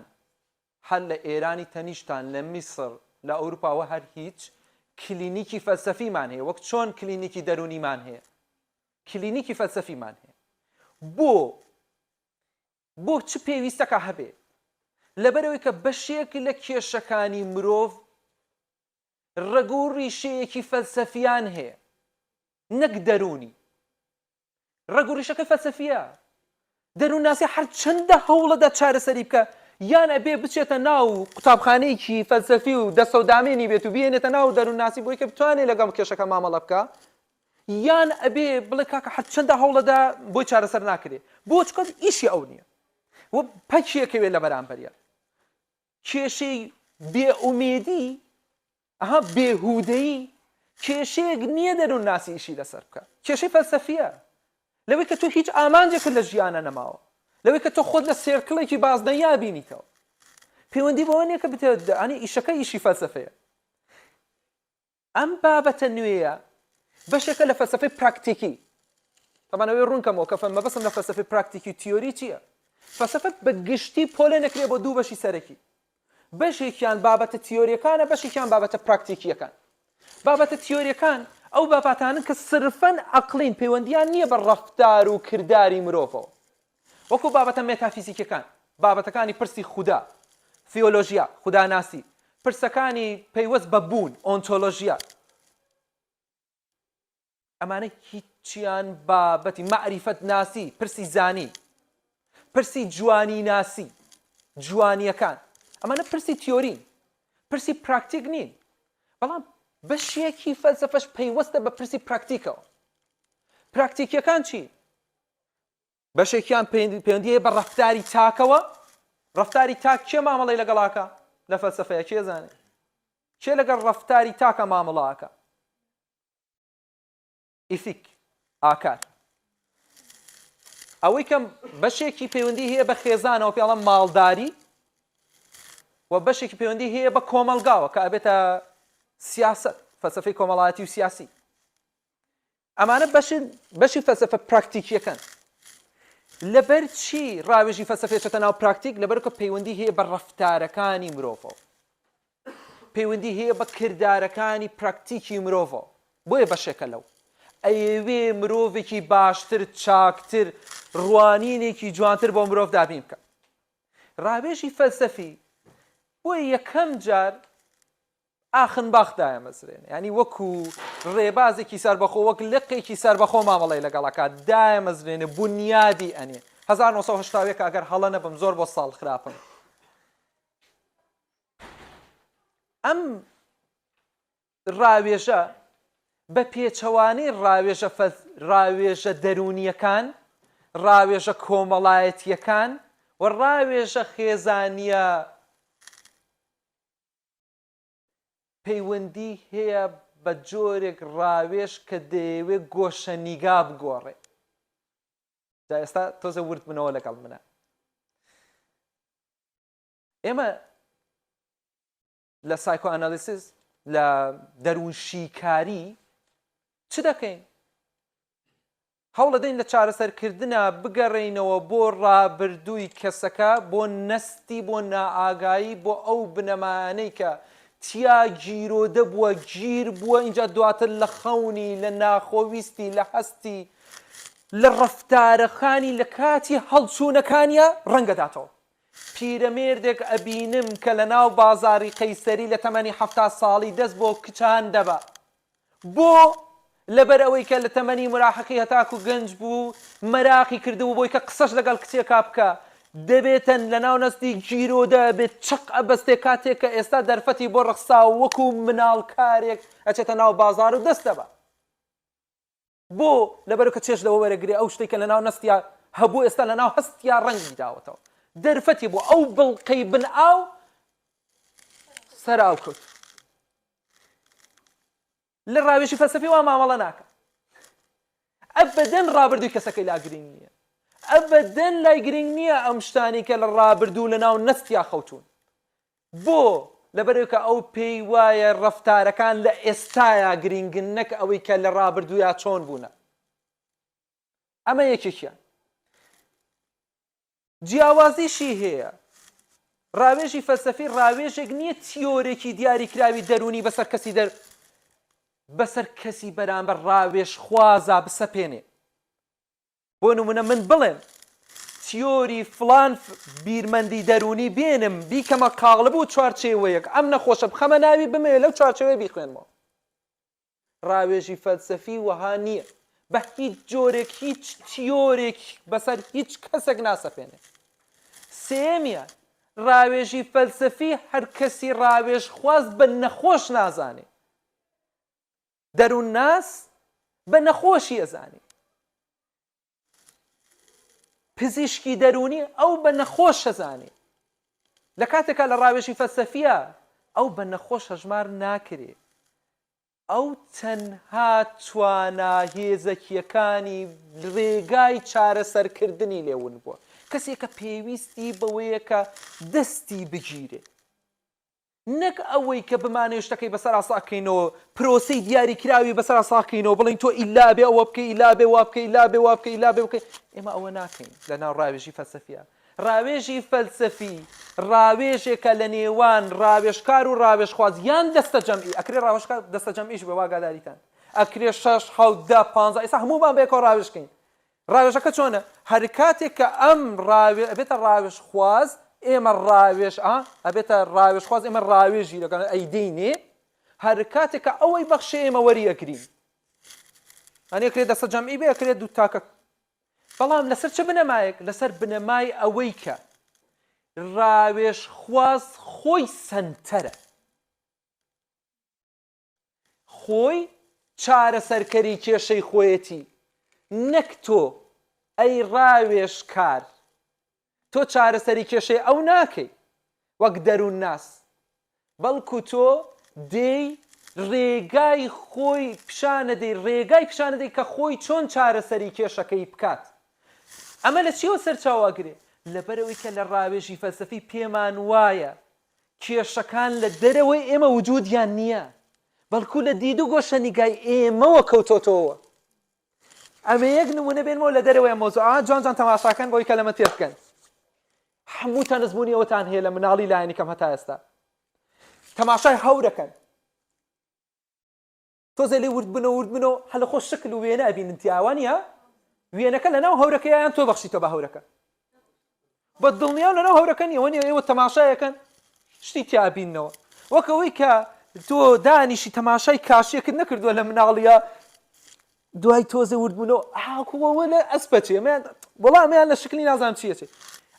هەر لە ئێرانی تەنیشتان لە میسر لە ئەوروپاوە هەر هیچ کلینیکی فەلسەفیمان هەیە وەک چۆن کلینیکی دەرونیمان هەیە کلینیکی فەلسەفیمان هەیە بۆ بۆ چ پێویستەکە هەبێ لەبەرەوەی کە بەشێک لە کێشەکانی مرۆڤ ڕەگ و ڕیشەیەکی فەلسەفیان هەیە نەک دەروونی. ڕەگ و ڕیشەکە فەلسەفیە. دەروونناسی هەرچەندە هەوڵەدا چارەسەری بکە یان ئەبێ بچێتە ناو قوتابخانەیەکی فەلسەفی و دەستەودامێنی بێت و بیهێنێتە ناو دەروونناسی بۆی کە بتوانێت لەگەڵ کێشەکە مامەڵە بکە یان ئەبێ بڵێ کاکە هەرچەندە هەوڵەدا بۆی چارەسەر ناکرێ بۆ چونکە ئیشی ئەو نییە و پەکیەکەوێت لە بەرامبەریان. کێشەی بێ ئومێدی ئەها بێهودەیی کێشەیەک نییە دەروونناسی ئیشی لەسەر بکە کێشەی فەلسەفیە لەوەی کە تۆ هیچ ئامانجێکت لە ژیانە نەماوە لەوەی کە تۆ خۆت لە circle ێکی بازنەیا بینیتەوە پەیوەندی بەوە نییە کە بتەوێت ئەنی ئیشەکە ئیشی فەلسەفەیە ئەم بابەتە نوێیە بەشێکە لە فەلسەفەی پراکتیکی. تەبعەن ئەوەی ڕوون کەمەوە کە مەبەستم لە فەلسەفەی پراکتیکی و تیۆری چییە. فەلسەفە بە گشتی پۆلێن ئەکرێ بۆ دوو بەشی سەرەکی. بەشێکیان بابەتە تیۆرییەکانە، بەشێکیان بابەتە پراکتیکییەکان. بابەتە تیۆرییەکان ئەو باباتانەن کە سرفەن عەقڵین، پەیوەندییان نییە بە ڕەفتار و کرداری مرۆڤەوە. وەکو بابەتە مێتافیزیکیەکان، بابەتەکانی پرسی خودا، ثیۆلۆژیا، خوداناسی، پرسەکانی پەیوەست بە بوون، ئۆنتۆلۆژیا، ئەمانە هیچیان بابەتی مەعریفەتناسی، پرسی زانین، پرسی جوانیناسی، جوانیەکان، ئەمانە پرسی تیۆرین، پرسی پراکتیک نین. بەڵام بەشێکی فەلسەفەش پەیوەستە بە پرسی پراکتیکەوە. پراکتیکیەکان چین؟ بەشێکیان پەیوەندی هەیە بە ڕەفتاری تاکەوە، ڕەفتاری تاک کێ مامەڵەی لەگەڵاکە لە فەلسەفەیە کێ زانێ کێ لەگەڵ ڕەفتاری تاکە مامەڵاکە ئیفیک ئاکار ئەوەی کەم بەشێکی پەیوەندی هەیە بە خێزانەوە پێڵم ماڵداری و بەشێکی پەیوەندی هەیە بە کۆمەلگاوە کە ئەبێتە سیاست فەلسفەی کۆمەڵایەتی و سیاسی ئەمانە بەشن بەشی فەلسەفە پراکتیکیەکەن. لەبەر چی ڕاوێژی فەلسەفی ئەچێتە ناو پراکتیک؟ لەبەرکە پەیوەندی هەیە بە ڕەفتارەکانی مرۆڤەوە، پەیوەندی هەیە بە کردارەکانی پراکتیکی مرۆڤەوە، بۆیە بەشێکە لەو. ئەیەوێ مرۆڤێکی باشتر، چاکتر، ڕوانینێکی جوانتر بۆ مرۆڤ دابین بکە. ڕاوێژی فەلسەفی بۆ یەکەم جار ئاخنباخ دایەمەزرێنێ یانی وەکو ڕێبازێکی سەربەخۆ وەک لقێکی سەربەخۆ مامەڵەی لەگەڵ ئەکات دایەمەزرێنێ بونیادی ئەنێ 1981 ئەگەر هەڵە نەبم زۆر بۆ ساڵ خراپم ئەم ڕاوێژە بە پێچەوانەی ڕاوێژە ڕاوێژە دەروونیەکان ڕاوێژە کۆمەڵایەتیەکان و ڕاوێژە خێزانیە پەیوەندی هەیە بە جۆرێک ڕاوێژ کە دەیەوێ گۆشەنیگا بگۆڕێ. جا ئێستا تۆزێ ورد بنەوە لەگەڵ منە. ئێمە لە psychoanalysis لە دەروونشیکاری چ دەکەین؟ هەوڵەدەین لە چارەسەرکردنا بگەڕێینەوە بۆ ڕابردووی کەسەکە، بۆ نەستی، بۆ نائاگایی، بۆ ئەو بنەمایانەی کە تیا گیرۆدە بووە، گیر بووە، ئینجا دواتر لە خەونی، لە ناخۆویستی، لە هەستی، لە ڕەفتارەکانی لە کاتی هەڵچوونەکانیا ڕەنگەداتەوە. پیرەمێردێک ئەبینم کە لە ناو بازاڕی قەیسەری لە تەمەنی 70 ساڵی دەست بۆ کچان دەبا. بۆ؟ لەبەر ئەوەی کە لە تەمەنی مراهقی هەتاکو گەنج بوو مەراقی کردبوو بۆی کە قسەش لەگەڵ کچێکا بکا دەبێتەن لەناو نەستی گیرۆدە ئەبێت چەق ئەبەستێ کاتێک کە ئێستا دەرفەتی بۆ ڕەخساوە وەکو مناڵکارێک ئەچێتە ناو بازاڕ و دەست دەبا. بۆ؟ لەبەرئەوە کە چێژ لەوە وەرەگرێ ئەو شتەی کە لەناو نەستیا هەبوو ئێستا لەناو هەستیا ڕەنگی داوەتەوە. دەرفەتی بۆ ئەو بڵقەی بن ئاو سەر ئاو کەوت. لە ڕاوێژی فەلسەفی وا مامەڵە ناکا. ئەبەدەن ڕابردووی کەسەکەی لا گرینگ نییە. ئەبەدەن لای گرینگ نییە ئەم شتانەی کە لە ڕابردوو لەناو نەستیا خەوتوون. بۆ؟ لەبەرئەوەی کە ئەو پێی وایە ڕەفتارەکان لە ئێستایا گرینگن نەک ئەوەی کە لە ڕابردوویا چۆن بوونە. ئەمە یەکێکیان. جیاوازیشی هەیە. ڕاوێژی فەلسەفی ڕاوێژێک نییە تیۆرێکی دیاریکراوی دەروونی بەسەر کەسی دەر بەسەر کەسی بەرامبەر ڕاوێژخوازا بسەپێنێ. بۆ نمونە من بڵێم تیۆری فڵان بیرمەندی دەروونی بێنم بیکەمە قاڵب و چوارچێوەیەک ئەم نەخۆشە بخەمە ناوی بمەوێ لەو چوارچێوەیە بیخوێنمەوە. ڕاوێژی فەلسەفی وەها نییە. بە هیچ جۆرێک هیچ تیۆرێک بەسەر هیچ کەسێک ناسەپێنێ. سێیەمیان، ڕاوێژی فەلسەفی هەر کەسی ڕاوێژخواز بە نەخۆش نازانێ. دەروونناس بە نەخۆشی ئەزانێ. پزیشکی دەروونی ئەو بە نەخۆش ئەزانێ. لە کاتێکا لە ڕاوێژی فەلسەفییا ئەو بە نەخۆش هەژمار ناکرێ. ئەو تەنها توانا هێزەکییەکانی ڕێگای چارەسەرکردنی لێ ون بووە. کەسێکە پێویستی بەوەیە کە دەستی بگیرێ. نەک ئەوەی کە بمانەوێ شتەکەی بەسەرا ساغکەینەوە، پرۆسەی دیاریکراوی بەسەرا ساغکەینەوە، بڵێین تۆ ئیلا ئەبێ ئەوە بکەی، ئیلا ئەبێ وا بکەی، ئیلا ئەبێ وا بکەی، ئیلا ئەبێ بکەی، ئێمە ئەوە ناکەین لەناو ڕاوێژی فەلسەفییا. ڕاوێژی فەلسەفی ڕاوێژێکە لە نێوان ڕاوێژکار و ڕاوێژخواز یان دەستەجەمعی، ئەکرێ ڕاوێژکار دەستەجەمعیش بێ واگاداریتان، ئەکرێ شەش، حەوت، دە، پانزە، ئێستا هەموومان بەیەکەوە ڕاوێژ کەین. ڕاوێژەکە چۆنە؟ هەرکاتێک کە ئەم ڕاوێ ئەبێتە ڕاوێژخواز، ئێمە ڕاوێژ ئا ئەبێتە ڕاوێژخواز ئێمە ڕاوێژی دەکەن ئەیدەینێ، هەرکاتێک کە ئەوەی بەخشێ ئێمە وەری ئەگرین. ئەنی ئەکرێ دەستە جەمعی بێ ئەکرێ دوو تاکە بەڵام لەسەر چ بنەمایەک؟ لەسەر بنەمای ئەوەی کە ڕاوێژخواز خۆی سەنتەرە. خۆی چارەسەرکەری کێشەی خۆیەتی نەک تۆ ئەی ڕاوێژکار تۆ چارەسەری کێشەی ئەو ناکەی وەک دەروونناس بەڵکو تۆ دێی ڕێگای خۆی پیشانەدەی ڕێگای پیشانەدەی کە خۆی چۆن چارەسەری کێشەکەی بکات ئەمە لە چیەوە سەرچاوە ئەگرێ لەبەرئەوەی کە لە ڕاوێژی فەلسەفی پێمان وایە کێشەکان لە دەرەوەی ئێمە وجودیان نییە، بەڵکو لە دید و گۆشەنیگای ئێمەوە کەوتۆتەوە. ئەمە یەک نمونە بێنمەوە لە دەرەوەی ئەم مەوزوعە، جوان جوان تەماشاکەن بۆی کە لەمە تێبگەن. هەمووتان ئەزموونی ئەوەتان هەیە لە مناڵی لایەنی کەم هەتا ئێستا. تەماشای هەورەکەن. تۆزێ لێ ورد بنەوە ورد بنەوە هەر لە خۆ شکل و وێنە ئەبینن تیا وا نییە؟ وێنەکە لەناو هەورەکەیە یان تۆ بەخشیتە بە هەورەکە؟ بە دڵنیام لەناو هەورەکە نییە وە نییە ئێوە تەماشایەکەن شتی تیا ئەبیننەوە وەک ئەوەی کە تۆ دانیشی تەماشای کاشیەکت نەکردووە لە مناڵیە دوای تۆزێ وردبوونەوە ئاکوەوە لە ئەسپەچێ ئەمەیان وەڵا ئەمەیان لە شکلی نازانم چیەچێ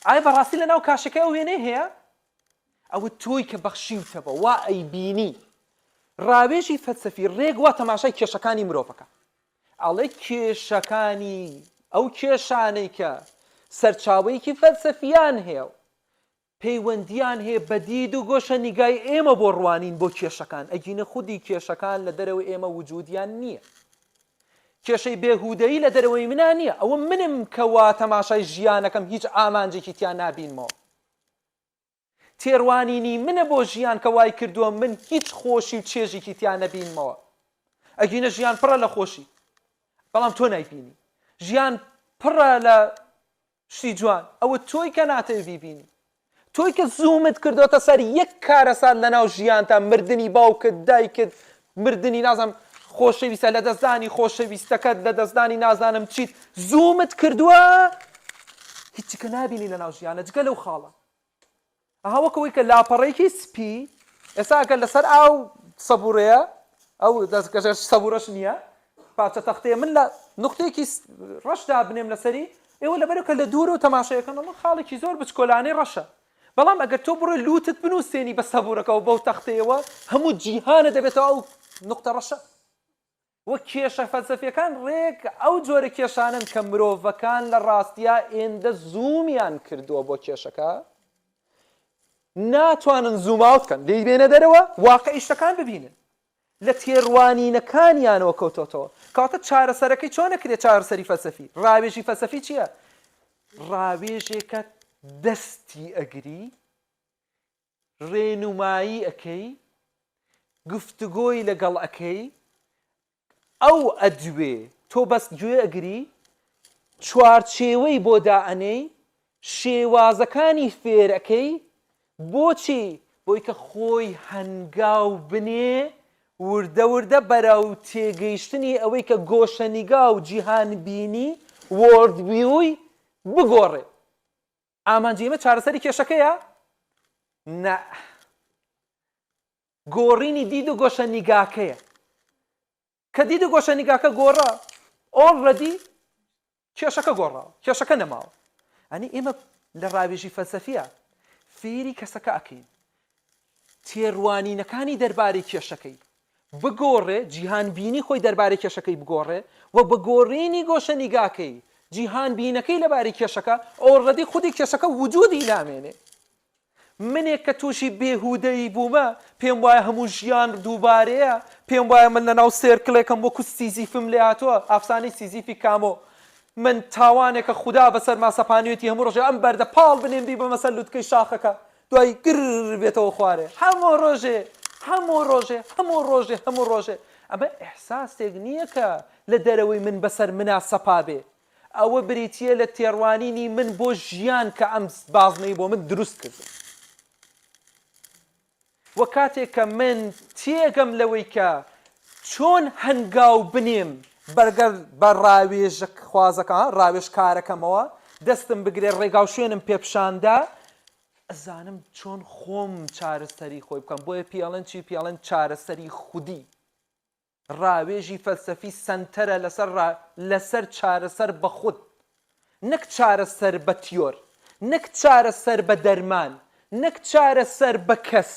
ئایا بەڕاستی لەناو کاشەکە ئەو وێنەی هەیە ئەوە تۆی کە بەخشیوتە بە وا ئەیبینی. ڕاوێژی فەلسەفی ڕێک وا تەماشای کێشەکانی مرۆڤەکە. ئەڵێ کێشەکانی ئەو کێشانەی کە سەرچاوەیەکی فەلسەفیان هەیە و پەیوەندیان هەیە بە دید و گۆشە نیگای ئێمە بۆ ڕوانین بۆ کێشەکان ئەگینە خودی کێشەکان لە دەرەوەی ئێمە وجودیان نییە. کێشەی بێهودەیی لە دەرەوەی منا نییە ئەوە منم کە وا تەماشای ژیانەکەم هیچ ئامانجێکی تیا نابینمەوە. تێڕوانینی منە بۆ ژیان کە وای کردووە من هیچ خۆشی و چێژێکی تیا نەبینمەوە. ئەگینە ژیان پڕە لە خۆشی، بەڵام تۆ نایبینی. ژیان پڕە لە شتی جوان، ئەوە تۆی کە ناتەوێ بیبینی. تۆی کە زوومت کردۆتە سەر یەک کارەسات لەناو ژیانتا، مردنی باوکت، دایکت، مردنی نازانم خۆشەویستە، لەدەستدانی خۆشەویستەکەت، لەدەستدانی نازانم چیت، زوومت کردووە، هیچی کە نابینی لەناو ژیانە جگە لەو خاڵە. ئەها وەک ئەوەی کە لاپەڕەیەکی سپی ئێستا ئەگەر لەسەر ئاو سەبوڕەیە ئەو دەستکەشەش سەبوڕەش نییە پارچە تەختەیە من لە نقطەیەکی ڕەش دابنێم لەسەری ئێوە لەبەرە کە لە دوورەوە تەماشایەکەن ئەڵێن خاڵێکی زۆر بچکۆلانەی ڕەشە بەڵام ئەگەر تۆ بڕۆی لوتت بنووسێنی بە سەبوڕەکەوە بەو تەختەیەوە هەموو جیهانە دەبێتەوە ئەو نقطە ڕەشە. وە کێشە فەلسەفیەکان ڕێک ئەو جۆرە کێشانەن کە مرۆڤەکان لە ڕاستیا ئێندە zoom یان کردووە بۆ کێشەکە ناتوانن zoom out کەن لێی بێنە دەرەوە واقعی شتەکان ببینن لە تێڕوانینەکانیانەوە کەوتۆتەوە کەواتە چارەسەرەکەی چۆن ئەکرێت چارەسەری فەلسەفی ڕاوێژی فەلسەفی چییە ڕاوێژێکە دەستی ئەگری ڕێنومایی ئەکەی، گفتوگۆی لەگەڵ ئەکەی، ئەو ئەدوێ تۆ بەس گوێ ئەگری، چوارچێوەی بۆ دائەنێی، شێوازەکانی فێر ئەکەی، بۆچی؟ بۆی کە خۆی هەنگاو بنێ وردە وردە بەرەو تێگەیشتنی ئەوەی کە گۆشەنیگا و جیهانبینی، world view ی، بگۆڕێ. ئامانجی ئێمە چارەسەری کێشەکەیە؟ نا. گۆڕینی دید و گۆشە نیگاکەیە. کە دید و گۆشە نیگاکە گۆڕا، already کێشەکە گۆڕاوە، کێشەکە نەماوە. ئەنی ئێمە لە ڕاوێژی فەلسەفیە فێری کەسەکە ئەکەین تێڕوانینەکانی دەربارەی کێشەکەی بگۆڕێ، جیهانبینی خۆی دەربارەی کێشەکەی بگۆڕێ و بە گۆڕینی گۆشەنیگاکەی، جیهانبینەکەی لەبارەی کێشەکە، already خودی کێشەکە وجودی نامێنێ. منێک کە تووشی بێهودەیی بوومە، پێم وایە هەموو ژیان دووبارەیە، پێم وایە من لەناو circle ێکم وەکو سیزیفم لێهاتووە، ئەفسانەی سیزیفی کامۆ، من تاوانێکە خودا بەسەرما سەپانویەتی هەموو ڕۆژێ ئەم بەردە پاڵ بنێم بیبەمە سەر لوتکەی شاخەکە، دوای گرر بێتەوە خوارێ هەموو ڕۆژێ هەموو ڕۆژێ هەموو ڕۆژێ هەموو ڕۆژێ ئەمە ئیحساسێک نییە کە لە دەرەوەی من بەسەر منا سەپابێ ئەوە بریتییە لە تێڕوانینی من بۆ ژیان کە ئەم بازنەی بۆ من دروست کردووە وە کاتێک کە من تێگەم لەوەی کە چۆن هەنگاو بنێم بەرگەر بە ڕاوێژخوازەکە ڕاوێژکارەکەمەوە دەستم بگرێ ڕێگاو شوێنم پێ پیشاندا ئەزانم چۆن خۆم چارەسەری خۆی بکەم بۆیە پێڵێن چی پێڵێن چارەسەری خودی ڕاوێژی فەلسەفی سەنتەرە لەسەر لەسەر چارەسەر بە خود نەک چارەسەر بە تیۆر نەک چارەسەر بە دەرمان نەک چارەسەر بە کەس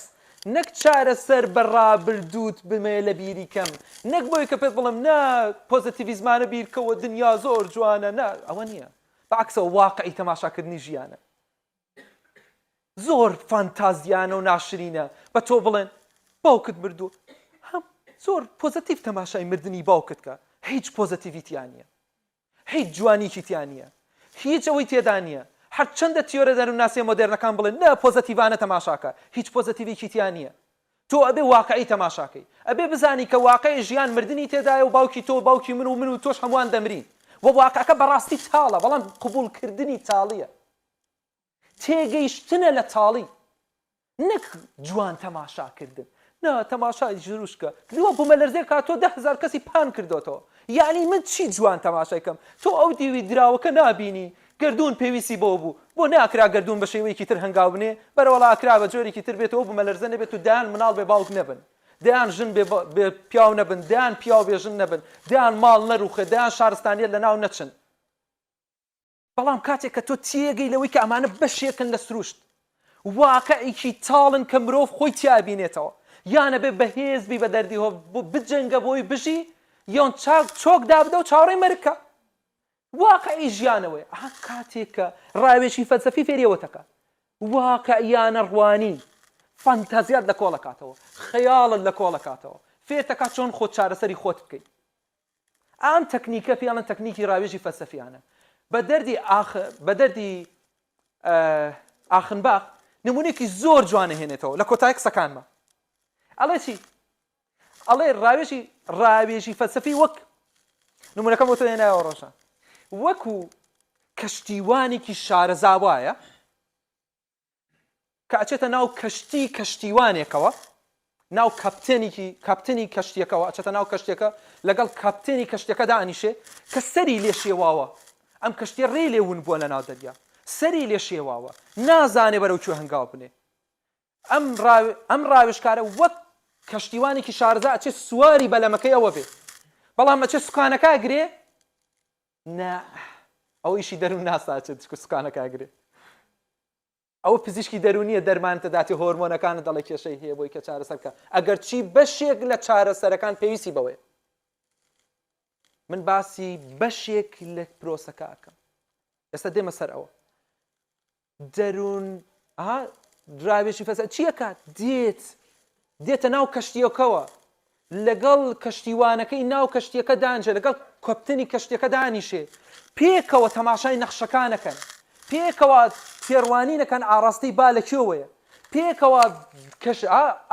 نەک چارەسەر بە ڕابردووت بمەیە لە بیری کەم نەک بۆی کە پێت بڵێم نا پۆزەتیڤیزمانە بیرکەوە دنیا زۆر جوانە نا ئەوە نییە بەعکسەوە واقعی تەماشاکردنی ژیانە زۆر فانتازیانە و ناشرینە بە تۆ بڵێن باوکت مردووە هەم زۆر پۆزەتیڤ تەماشای مردنی باوکت کە هیچ پۆزەتیڤی تیا نییە هیچ جوانیکی تیا نییە هیچ ئەوەی تێدا نییە هەرچەندە تیۆرە دەروونناسیە مۆدێرنەکان بڵێن نە پۆزەتیڤانە تەماشاکە هیچ پۆزەتیڤێکی تیا نییە تۆ ئەبێ واقعی تەماشاکەی ئەبێ بزانی کە واقعی ژیان مردنی تێدایە و باوکی تۆ باوکی من و من و تۆش هەمووان دەمرین و واقعەکە بەڕاستی تاڵە بەڵام قبوڵکردنی تاڵیە تێگەیشتنە لە تاڵی نەک جوان تەماشا کردن نا تەماشای ژروشکە کردوە بومەلەرزەیەک هاتوە 10000 کەسی پان کردۆتەوە یعنی من چی جوان تەماشای کەم تۆ ئەو دیوی دراوەکە نابینی گەردوون پێویستی بەوە بوو بۆ ناکرا گەردوون بە شێوەیەکی تر هەنگاو بنێ بەرەوەڵا ئەکرا بە جۆرێکی تر بێتەوە بومەلەرزە نەبێت و دەیان مناڵ بێ باوک نەبن دەیان ژن بێ بێ پیاو نەبن دەیان پیاو بێ ژن نەبن دەیان ماڵ نەروخێ دەیان شارستانیەت لەناو نەچن بەڵام کاتێک کە تۆ تێگەی لەوەی کە ئەمانە بەشێکن لە سروشت، واقعێکی تاڵن کە مرۆڤ خۆی تیا ئەبینێتەوە، یان ئەبێ بەهێز بی بە دەردی هۆ بجەنگە بۆی بژی، یان چاک چۆک دابدە و چاوەڕێی مەرگ کە. واقعی ژیانەوەیە. ئەها کاتێک کە ڕاوێژی فەلسەفی فێری ئەوەت ئەکا. واقعیانە ڕوانین، فانتازیات لە کۆڵ ئەکاتەوە، خەیاڵت لە کۆڵ ئەکاتەوە، فێرت ئەکا چۆن خۆت چارەسەری خۆت بکەی. ئەم تەکنیکە پێی ئەڵێن تەکنیکی ڕاوێژی فەلسەفیانە. بە دەردی ئاخ بە دەردی ئاخنباخ نمونەیەکی زۆر جوان ئەهێنێتەوە لە کۆتایی قسەکانمە. ئەڵێ چی؟ ئەڵێ ڕاوێژی ڕاوێژی فەلسەفی وەک نمونەکەم بۆ تۆ هێنایەوە ڕۆژان وەکو کەشتیوانێکی شارەزا وایە کە ئەچێتە ناو کەشتی کەشتیوانێکەوە، ناو کاپتێنیکی کاپتنی کەشتیەکەوە ئەچێتە ناو کەشتیەکە لەگەڵ کاپتێنی کەشتیەکە دائەنیشێ کە سەری لێ شێواوە ئەم کەشتیە ڕێی لێ ون بووە لە ناو دەریا سەری لێ شێواوە نازانێ بەرەو کوێ هەنگاو بنێ ئەم ڕاو ئەم ڕاوێژکارە وەک کەشتیوانێکی شارەزا ئەچێ سواری بەلەمەکەی ئەوە بێ بەڵام ئەچێ سوکانەکە ئەگرێ نا ئەو ئیشی دەروون ناسا ئەچێت سوکانەکە ئەگرێ ئەوە پزیشکی دەروونیە دەرمانت دەداتێ هۆرمۆنەکانت دەڵێ کێشەی هەیە بۆی کە چارەسەر بکە ئەگەر چی بەشێک لە چارەسەرەکان پێویستی بەوەیە. من باسی بەشێک لە پرۆسەکە ئەکەم ئێستا دێمە سەر ئەوە دەروون ئەها دراوێکی فەسە چی ئەکات دێت دێتە ناو کەشتیەکەوە لەگەڵ کەشتیوانەکەی ناو کەشتیەکە دانیشێ لەگەڵ کۆپتنی کەشتیەکە دانیشێ پێکەوە تەماشای نەخشەکانەکەن پێکەوە تێڕوانینەکەن ئاڕاستەی با لە کوێوەیە پێکەوە کەش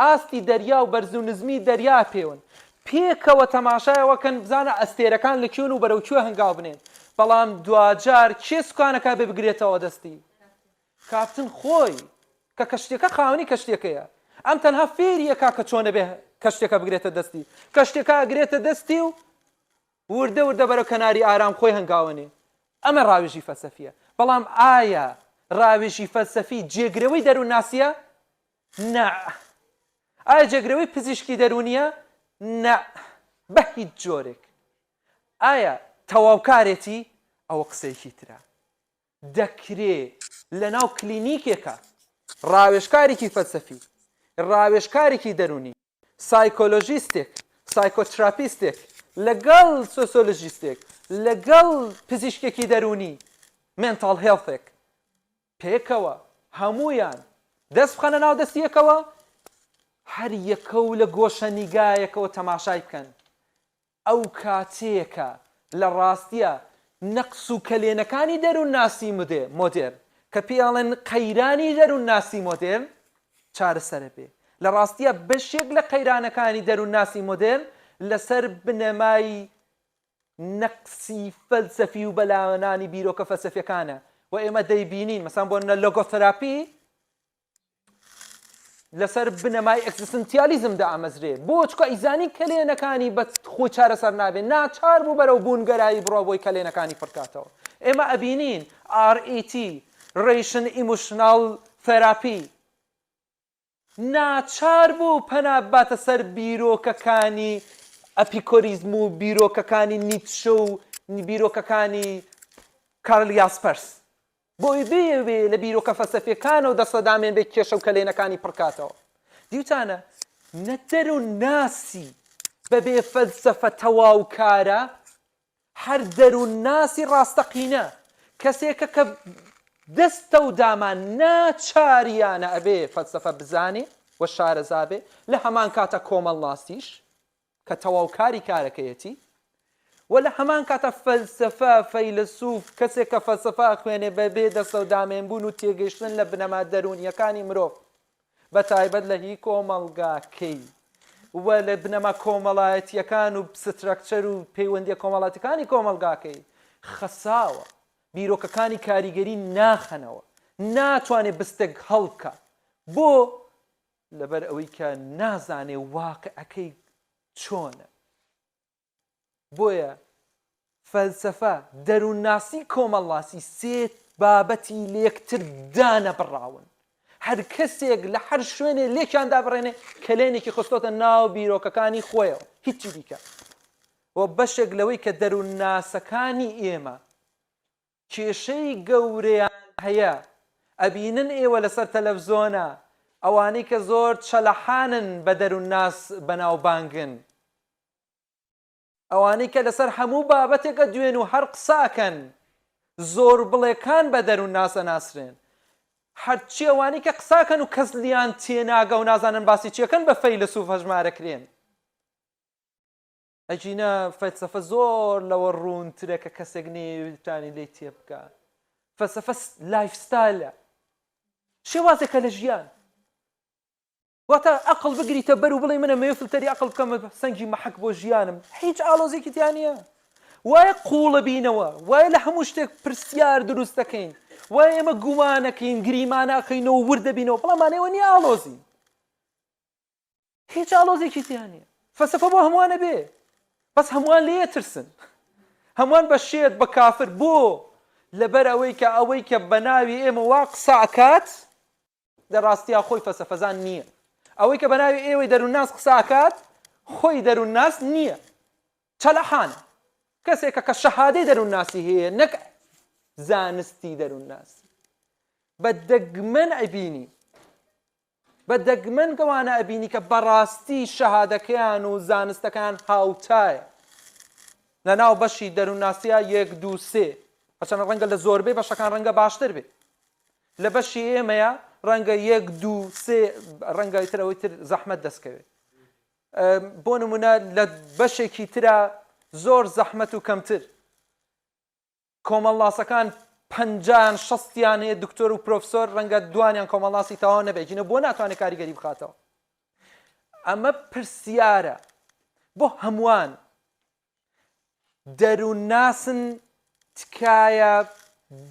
ئاستی دەریا و بەرز و نزمی دەریا پێون پێکەوە تەماشای ئەوە کەن بزانە ئەستێرەکان لە کوێن و بەرەو کوێ هەنگاو بنێن بەڵام دواجار کێ سوکانەکە بێ بگرێتەوە دەستی کاپتن خۆی کە کەشتیەکە خاوەنی کەشتیەکەیە ئەم تەنها فێری ئەکا کە چۆن ئەبێ کەشتیەکە بگرێتە دەستی کەشتیەکە ئەگرێتە دەستی و وردە وردە بەرەو کەناری ئارام خۆی هەنگاوەنێ ئەمە ڕاوێژی فەلسەفیە بەڵام ئایا ڕاوێژی فەلسەفی جێگرەوەی دەروونناسیە؟ نا. ئایا جێگرەوەی پزیشکی دەروونیە؟ نا بە هیچ جۆرێک. ئایا تەواوکارێتی؟ ئەوە قسەیەکی ترە. دەکرێ لەناو کلینیکێکا ڕاوێژکارێکی فەلسەفی، ڕاوێژکارێکی دەروونی، سایکۆلۆژیستێک، psychotherapist ێک، لەگەڵ سۆسۆلۆژیستێک، لەگەڵ پزیشکێکی دەروونی، mental health ێک، پێکەوە هەموویان دەست بخەنە ناو دەستی یەکەوە، هەر یەکە و لە گۆشەنیگایەکەوە تەماشای بکەن، ئەو کاتەیە کە لە ڕاستیا نەقس و کەلێنەکانی دەروونناسی مۆدێرن کە پێی ئەڵێن قەیرانی دەروونناسی مۆدێرن چارەسەرەبێ. لە ڕاستیا بەشێک لە قەیرانەکانی دەروونناسی مۆدێرن لەسەر بنەمای نەقسی فەلسەفی و بەلاوەنانی بیرۆکە فەلسەفیەکانە و ئێمە دەیبینین مەسەن بۆ نمونە logotherapy لەسەر بنەمای ئەکزیستنتیالیزم دامەزرێ بۆ چکە ئیزانی کەلێنەکانی بە خۆی چارەسەر نابێ ناچار بوو بەرەو بوونگەرایی بڕوا بۆی کەلێنەکانی پڕکاتەوە ئێمە ئەبینین RET Rational Emotional Therapy ناچار بوو پەنا بباتە سەر بیرۆکەکانی ئەپیکۆریزم و بیرۆکەکانی نیتشە و بیرۆکەکانی کارل یاسپەرس بۆی بەیەوێ لە بیرۆکە فەلسەفیەکانەوە دەستەدامێن بێ کێشە و کەلێنەکانی پڕکاتەوە. دیوتانە نە دەروونناسی بەبێ فەلسەفە تەواوکارە، هەر دەروونناسی ڕاستەقینە کەسێکە کە دەستە و دامان ناچاریانە ئەبێ فەلسەفە بزانێ و شارەزا بێ، لە هەمان کاتا کۆمەڵناسیش. کە تەواوکاری کارەکەیەتی و لە هەمان کاتا فەلسەفە، فەیلەسوف، کەسێک کە فەلسەفە ئەخوێنێ بە بێ دەستەودامێن بوون و تێگەیشتن لە بنەما دەروونییەکانی مرۆڤ بە تایبەت لە هی کۆمەڵگاکەی و لە بنەما کۆمەڵایەتییەکان و structure و پەیوەندییە کۆمەڵاتیەکانی کۆمەڵگاکەی خەساوە، بیرۆکەکانی کاریگەری ناخەنەوە، ناتوانێ بستێک هەڵبکا. بۆ؟ لەبەر ئەوەی کە نازانێ واقعەکەی چۆنە. بۆیە فەلسەفە، دەروونناسی، کۆمەڵناسی سێ بابەتی لێکتر دانەبڕاون. هەر کەسێک لە هەر شوێنێ لێکیان دابڕێنێ کەلێنێکی خستۆتە ناو بیرۆکەکانی خۆیەوە، هیچی دیکە. و بەشێک لەوەی کە دەروونناسەکانی ئێمە کێشەی گەورەیان هەیە ئەبینن ئێوە لەسەر تەلەفزۆنە ئەوانەی کە زۆر چەلەحانن بە دەرونناس بەناوبانگن ئەوانەی کە لەسەر هەموو بابەتێک ئەدوێن و هەر قسە ئەکەن زۆر بڵێکان بە دەرونناس ئەناسرێن هەرچی ئەوانەی کە قساکەن و کەس لیان تێناگە و نازانن باسی چیەکەن بە فەیلەسوف هەژمارەکرێن. ئەگینا فەلسەفە زۆر لەوە ڕوونترە کە کەسێک نەیەوێت لێی تێبگا. فەلسەفە lifestyle ە، شێوازێکە لە ژیان. واتە ئەقڵ بگریتە بەر و بڵێ من ئەمەوێ فلتەری ئەقڵ بکەمە سەنگی مەحەک بۆ ژیانم، هیچ ئاڵۆزیەکی تیا نییە. وایە قووڵە بینەوە، وایە لە هەموو شتێک پرسیار دروست دەکەین، وایە ئێمە گومانەکەین، گریمانە ئەخەینەوە، ورد دەبینەوە، بەڵام مانای ئەوە نییە ئاڵۆزین. هیچ ئاڵۆزێکی تیا نییە فەلسەفە بۆ هەمووانە بێ بەس هەمووان لێ ترسن هەمووان بە شێت بە کافر بۆ لەبەر ئەوەی کە ئەوەی کە بە ناوی ئێمە وا قسە ئەکات لە ڕاستیا خۆی فەلسەفەزان نییە ئەوەی کە بە ناوی ئێوەی دەروونناس قسە ئەکات خۆی دەروونناس نییە چەلەحانە کەسێکە کە شەهادەی دەروونناسی هەیە نەک زانستی دەروونناسی بە دەگمەن ئەبینی بە دەگمەن گەوانە ئەبینی کە بەڕاستی شەهادەکەیان و زانستەکەیان هاوتایە. لە ناو بەشی دەروونناسیە یەک دوو سێ هەرچەندە ڕەنگە لە زۆربەی بەشەکان ڕەنگە باشتر بێ لە بەشی ئێمەیە ڕەنگە یەک دوو سێ ڕەنگە تر ئەوەی تر زەحمەت دەستکەوێت بۆ نمونە لە بەشێکی ترە زۆر زەحمەت و کەمتر کۆمەڵناسەکان پەنجایان شەستیان هەیە دکتۆر و پرۆفسۆر ڕەنگە دوانیان کۆمەڵناسی تەواو نەبێت جینە بۆ ناتوانێت کاریگەری بخاتەوە ئەمە پرسیارە بۆ هەمووان دەروونناسن تکایە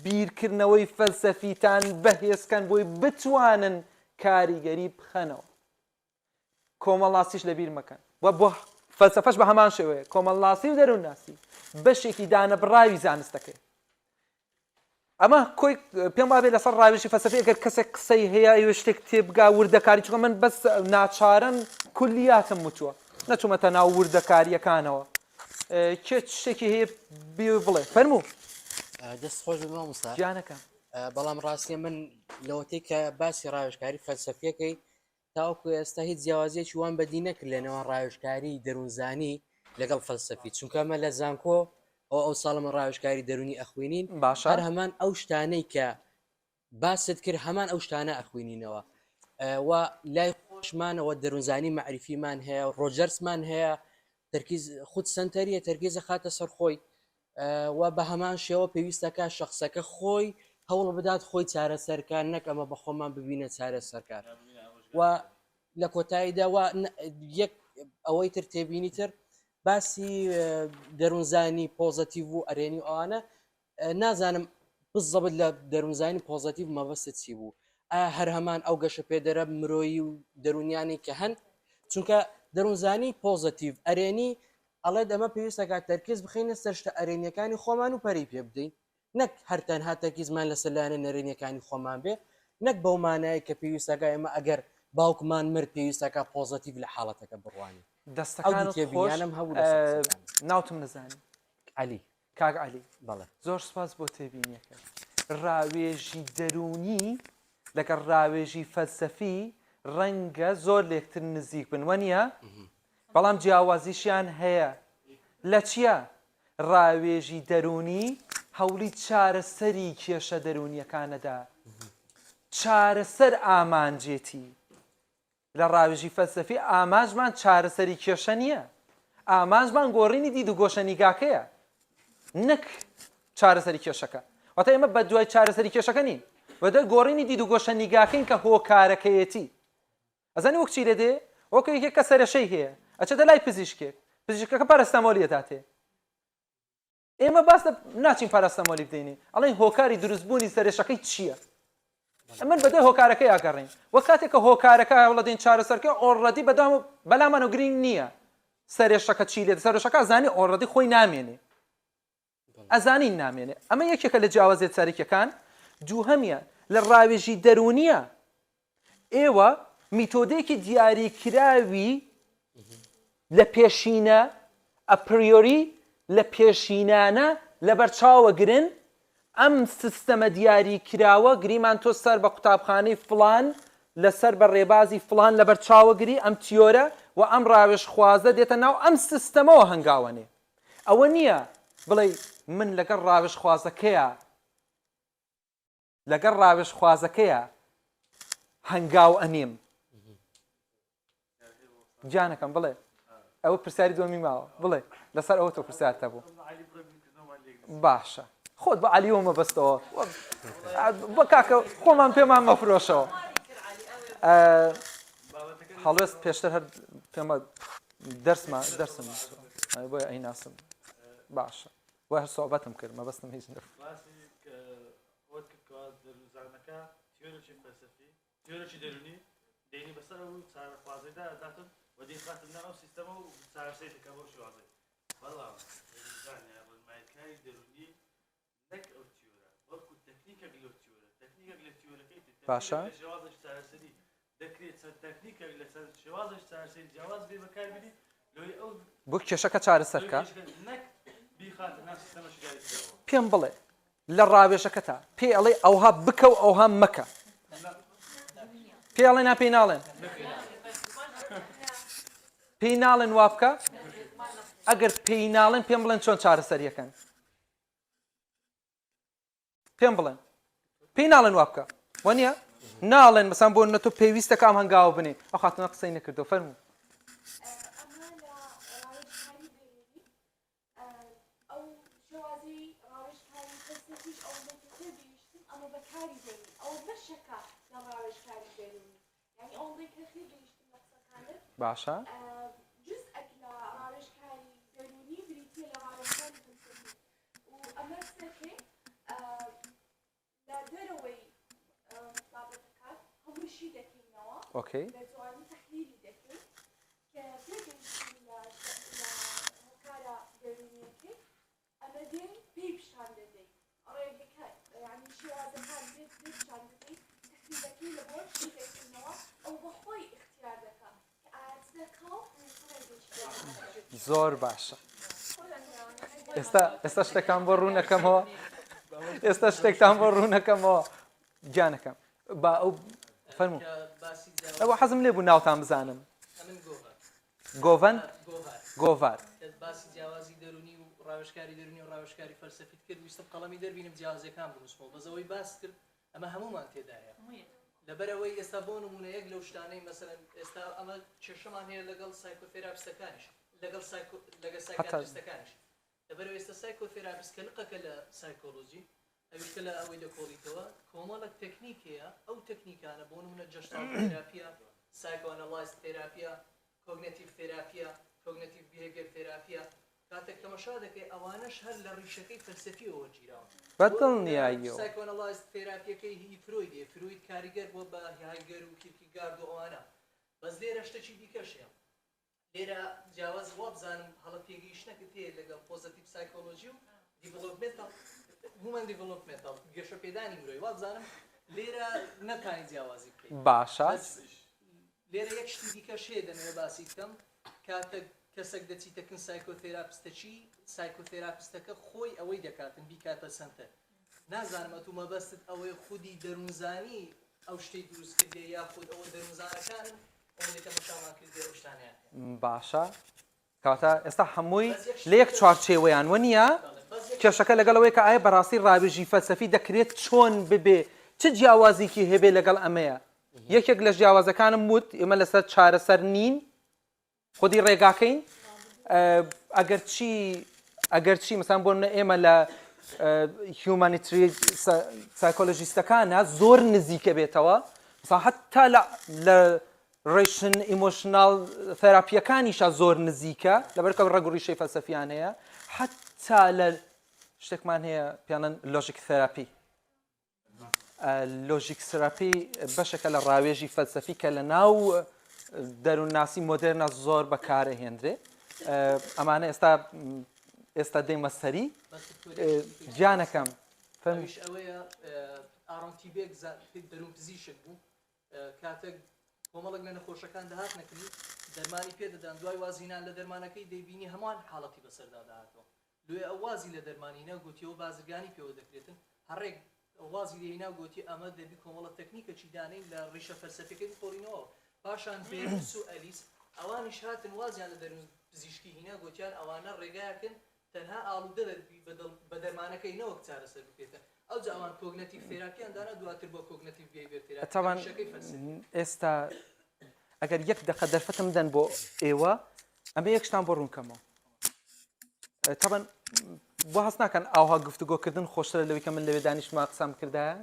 بیرکردنەوەی فەلسەفیتان بەهێزکەن بۆی بتوانن کاریگەری بخەنەوە کۆمەڵناسیش لەبیر مەکەن و بۆ فەلسەفەش بە هەمان شێوەیە کۆمەڵناسی و دەروونناسی بەشێکی دانەبڕاوی زانستەکەی ئەمە کۆی پێم وابێ لەسەر ڕاوێژی فەلسەفی ئەگەر کەسێک قسەی هەیە ئەوێ شتێک تێبگا وردەکاری چونکە من بەس ناچارم کولیاتم وتووە نەچوومەتە ناو وردەکاریەکانەوە کێ شتێکی هەیە بێ بڵێ فەرموو دەست خۆش بێ مامۆستا گیانەکەم بەڵام ڕاستیە من لەوەتەی کە باسی ڕاوێژکاری فەلسەفیەکەی تاوەکو ئێستا هیچ جیاوازیەکی وام بەدی نەکرد لە نێوان ڕاوێژکاری دەروونزانی لەگەڵ فەلسەفی چونکە ئەمە لە زانکۆ ئەو ئەو ساڵە من ڕاوێژکاری دەروونی ئەخوێنین باشە هەر هەمان ئەو شتانەی کە باست کرد هەمان ئەو شتانە ئەخوێنینەوە و لای خۆشمانەوە دەروونزانی مەعریفیمان هەیە ڕۆجەرسمان هەیە تەرکیز خود سەنتەریە تەرکیزە خاتە سەر خۆی و بە هەمان شێوە پێویستەکە شخصەکە خۆی هەوڵ بدات خۆی چارەسەرکە نەک ئەمە بە خۆمان ببینە چارەسەرکار و لە کۆتاییدا و یەک ئەوەی تر تێبینی تر باسی دەروونزانی پۆزەتیڤ و ئەرێنی و ئەوانە نازانم بزەبت لە دەروونزانی پۆزەتیڤ مەبەستت چی بوو ئایا هەر هەمان ئەو گەشە پێدەرە مرۆیی و دەروونیانەی کە هەن چونکە دەروونزانی پۆزەتیڤ ئەرێنی ئەڵێت ئەمە پێویستەکات تەرکیز بخەینە سەر شتە ئەرێنیەکانی خۆمان و پەرەی پێ بدەین نەک هەر تەنها تەرکیزمان لەسەر لایەنە نەرێنیەکانی خۆمان بێ نەک بەو مانایە کە پێویستەکە ئێمە ئەگەر باوکمان مرد پێویستەکە پۆزەتیڤ لە حاڵەتەکە بڕوانین ئەو دەستەکانت دوو خۆش تێبینیانەم هەبوو لەسەر قسەکانت. ناوتم نەزانی. عەلی. کاک عەلی بەڵێ. زۆر سوپاس بۆ تێبینیەکەت. ڕاوێژی دەروونی لەگەڵ ڕاوێژی فەلسەفی ڕەنگە زۆر لێکتر نزیک بن وەنیە؟ بەڵام جیاوازیشیان هەیە لە چیا؟ ڕاوێژی دەروونی هەوڵی چارەسەری کێشە دەروونیەکانەدا چارەسەر ئامانجێتی لە ڕاوێژی فەلسەفی ئامانجمان چارەسەری کێشە نییە، ئامانجمان گۆڕینی دید و گۆشەنیگاکەیە نەک چارەسەری کێشەکە. واتە ئێمە بە دوای چارەسەری کێشەکە نین، بە دوای گۆڕینی دید و گۆشەنیگاکەین کە هۆکارەکەیەتی. ئەزانی وەک چی لێ دێ؟ وەک یەکێک کە سەرەشەی هەیە، ئەچێتە لای پزیشکێک، پزیشکەکە پاراسیتامۆلی ئەداتێ. ئێمە باس لە ناچین پاراستامۆلی بدەینێ ئەڵێن هۆکاری دروستبوونی سەرێشەکەی چییە؟ من بەدوای هۆکارەکەی ئەگەڕین وە کاتێک کە هۆکارەکە هەوڵەدەین چارەسەرکە already بەدام بەلامانەوە گرنگ نییە سەرێشەکە چی لێ سەرێشەکە زانی already خۆی نامێنێ ئەزانین نامێنێ ئەمە یەکێکە لە جیاوازیە سەرەکیەکان دووهەمیان لە ڕاوێژی دەروونیە ئێوە میتۆدێکی دیاریکراوی لە پێشینە a priori لە پێشینانە لەبەرچاوە گرن، ئەم سیستەمە دیاریکراوە گریمان تۆ سەر بە قوتابخانەی فڵان لەسەر بە ڕێبازی فڵان لەبەرچاوە گری ئەم تیۆرە و ئەم ڕاوێژخوازە دێتە ناو ئەم سیستەمەوە هەنگاوەنێ ئەوە نییە بڵێی من لەگەڵ ڕاوێژخوازەکەیا لەگەڵ ڕاوێژخوازەکەیا هەنگاو ئەنێم. گیانەکەم بڵێ ئەوە پرسیاری دووەمی ماوە بڵێ لەسەر ئەوە تۆ پرسیارتە بوو باشە خۆت بە عەلیەوە مەبەستەوە بە کاکە خۆمان پێمان مەفرۆشەوە هەڵوێست پێشتر هەر پێمە دەرسما دەرسم بۆیە ئەیناسم باشە بۆیە هەر سوعبەتم کرد مەبەستم هیچ نەبوو. باسی ئەوەت کرد کەوا دەروونزانەکە تیۆرێکی فەلسەفی تیۆرێکی دەروونی دێنی بەسەر ئەو چارەخوازەیدا ئەداتن و دەیخاتن ناو ئەو سیستەمە و چارەسەری دەکا بەو شێوازەی بەڵام دەروونزان یا ڕێنماییکاری دەروونی نەک ئەو تیۆرە بەڵکو تەکنیکێک لەو تیۆرە تەکنیکێک لە تیۆرەکەی تر باشە. تەکنیکێک لە شێوازێکی چارەسەری دەکرێت چەند تەکنیکێک لە چەند شێوازێکی چارەسەری جیاواز بێ بەکاربێنی لۆی ئەو بۆ کێشەکە چارەسەر لۆی کە. کێشەکە نەک بیخاتە ناو سیستەمە شیکاریکراوە. پێم بڵێ لە ڕاوێژەکەتا پێی ئەڵێی ئەوها بکە و ئەوها مەکە پێی ئەڵێ نا پێی ناڵێن پێی ناڵێن وا بکە؟ ئەگەر پێی ناڵێن پێم بڵێن چۆن چارەسەریەکەن پێم بڵێن پێی ناڵێن وا بکە وە نییە ناڵێن مەسان بۆ نە تۆ پێویستە کە ئەم هەنگاوە بنێ ئەو خاتونە قسەی نەکردو فەرموو باشە و ئەمە چەکێ لە دەرەوەی بابەتەکان هەمووی شی دەکەینەوە okay بە جوانی تەحلیلی دەکەین کە تێگەیشتین لە لە هۆکارە دەروونیەکەی ئەمە دێین پێی پیشان دەدەین ڕێگەکە یعنی شێوازەکان پێ پێ پیشان دەدەین تەحلیلەکەی لە بۆ شی دەکەینەوە ئەو بە خۆی ئیختیار دەکا کە ئایا چ دەکا و چ ڕێگەیەکی دەکات. زۆر باشە ئێستا ئێستا شتێکان بۆ ڕوونەکەمەوە ئێستا شتێکتان بۆ ڕوونەکەمەوە گیانەکەم با ئەو فەرموو ئەوە حەزم لێ بوو ناوتان بزانم گۆڤەند گۆڤار باسی جیاوازی دەرونی و ڕاوێژکاری دەرونی و ڕاوێژکاری فەلسەفیت کرد ویستم قەڵەمی دەربینم جیاوازیەکان بنووسمەوە بەس ئەوەی باس کرد ئەمە هەموومان تێدایە لەبەرئەوەی ئێستا بۆ نمونە یەک لەو شتانەی مەسەلەن ئێستا ئەمە کێشەمان هەیە لەگەڵ psychotherapist ەکانیش لەگەڵ سایکۆ لەگەڵ psychiatrist ەکانیش لەبەرئەوەی ئێستا psychotherapist کە لقەکە لە سایکۆلۆجی ئەویش کە لە ئەوەی دەکۆڵیتەوە کۆمەڵێک تەکنیک هەیە ئەو تەکنیکانە بۆ نمونە Gestalt therapy ە psychoanalysis therapy ە cognitive therapy ە cognitive behavior therapy ە کاتێک تەمەشا دەکەی ئەوانەش هەر لە ڕیشەکەی فەلسەفیەوە وەرگیراون. بە دڵنیاییەوە. psychoanalysis therapy یەکەی هی فرۆیدە، فرۆید کاریگەر بووە بە هایدگەر و کیرکیگارد و ئەوانە. بەس لێرە شتەکی دیکەش هەیە. لێرە جیاواز وابزانم هەڵە تێگەیشتنەکت هەیە لەگەڵ positive psychology و developmental human developmental گەشەپێدانی مرۆی وابزانم لێرە نەتانی جیاوازی بکەیت. باشە. بەس لێرە یەک شتی دیکەش هەیە دەمەوێت باسی بکەم، کاتەک کەسەک دەچیتە کن psychotherapist ەکی، psychotherapist ەکە خۆی ئەوەی دەکاتن بیکاتە سەنتەر. نازانم ئەتوو مەبەستت ئەوەیە خودی دەروونزانی ئەو شتەی دروست کردیە یاخود ئەوە دەروونزانەکانن ئەوەندەی تەمەشامان کردیە ئەو شتانەیان هەیە. باشە کەواتە ئێستا هەمووی لە یەک چوارچێوەیان وە نییە؟ کێشەکە لەگەڵ ئەوەیە کە ئایا بەڕاستی ڕاوێژی فەلسەفی دەکرێت چۆن ببێ چ جیاوازیکی هەبێ لەگەڵ ئەمەیە یەکێک لە جیاوازەکانم وت ئێمە لەسەر چارەسەر نین خودی ڕێگاکەین ئەگەر چی ئەگەر چی مەسان بۆ ئێمە لە humanitarian psychologist ەکانە زۆر نزیکە بێتەوە حتا لە relation emotional therapy یەکانیشا زۆر نزیکە لەبەر کە ڕەگ و ڕیشەی فەلسەفیان هەیە حتا لە شتێکمان هەیە پیانەن logic therapy logic therapy بەشێکە لە ڕاوێژی فەلسەفی کە لە ناو دەروونناسی مۆدێرنە زۆر بەکارە هێندرێ ئەمانە ئێستا ئێستا دێمە سەری گیانەکەم فەرمیش ئەوەیە ئارۆن تیبێک دەروون پزیشک بوو کاتێک کۆمەڵێک لە نەخۆشەکان دەهاتنە کلینیک دەرمانی پێ دەدان دوای وازهینان لە دەرمانەکەی دەیبینی هەمان حاڵەتی بەسەردا دەهاتەوە لۆیە ئەو وازی لە دەرمانی هینا گۆتی ئەوە بازرگانی پێوە دەکرێتن هەڕێک وازی لێ هینا گۆتی ئەمە دەبی کۆمەڵە تەکنیکەکی دانێین لە ڕیشە فەلسەفیەکەی بکۆڵینەوە پاشان بێرنس و ئەلیس ئەوانیش هاتن وازیان لە دەروون پزیشکی هینا گۆتیان ئەوانە ڕێگایەکن تەنها ئاڵودە دەبی بە دڵ بە دەرمانەکەی نەوەک چارەسەر بکرێتن ئەوجا ئەوان cognitive therapy یان دانا دواتر بۆ cognitive behavior therapy تاوان ڕیشەکەی فەلسەفیە. ئێستا ئەگەر یەک دەقە دەرفەتم بدەن بۆ ئێوە ئەمە یەک شتان بۆ ڕوونکەمەوە تاوان بۆ هەست ناکەن ئاوها گفتوگۆکردن خۆشترە لەوەی کە من لەوێ دانیشتما قسەم کردایە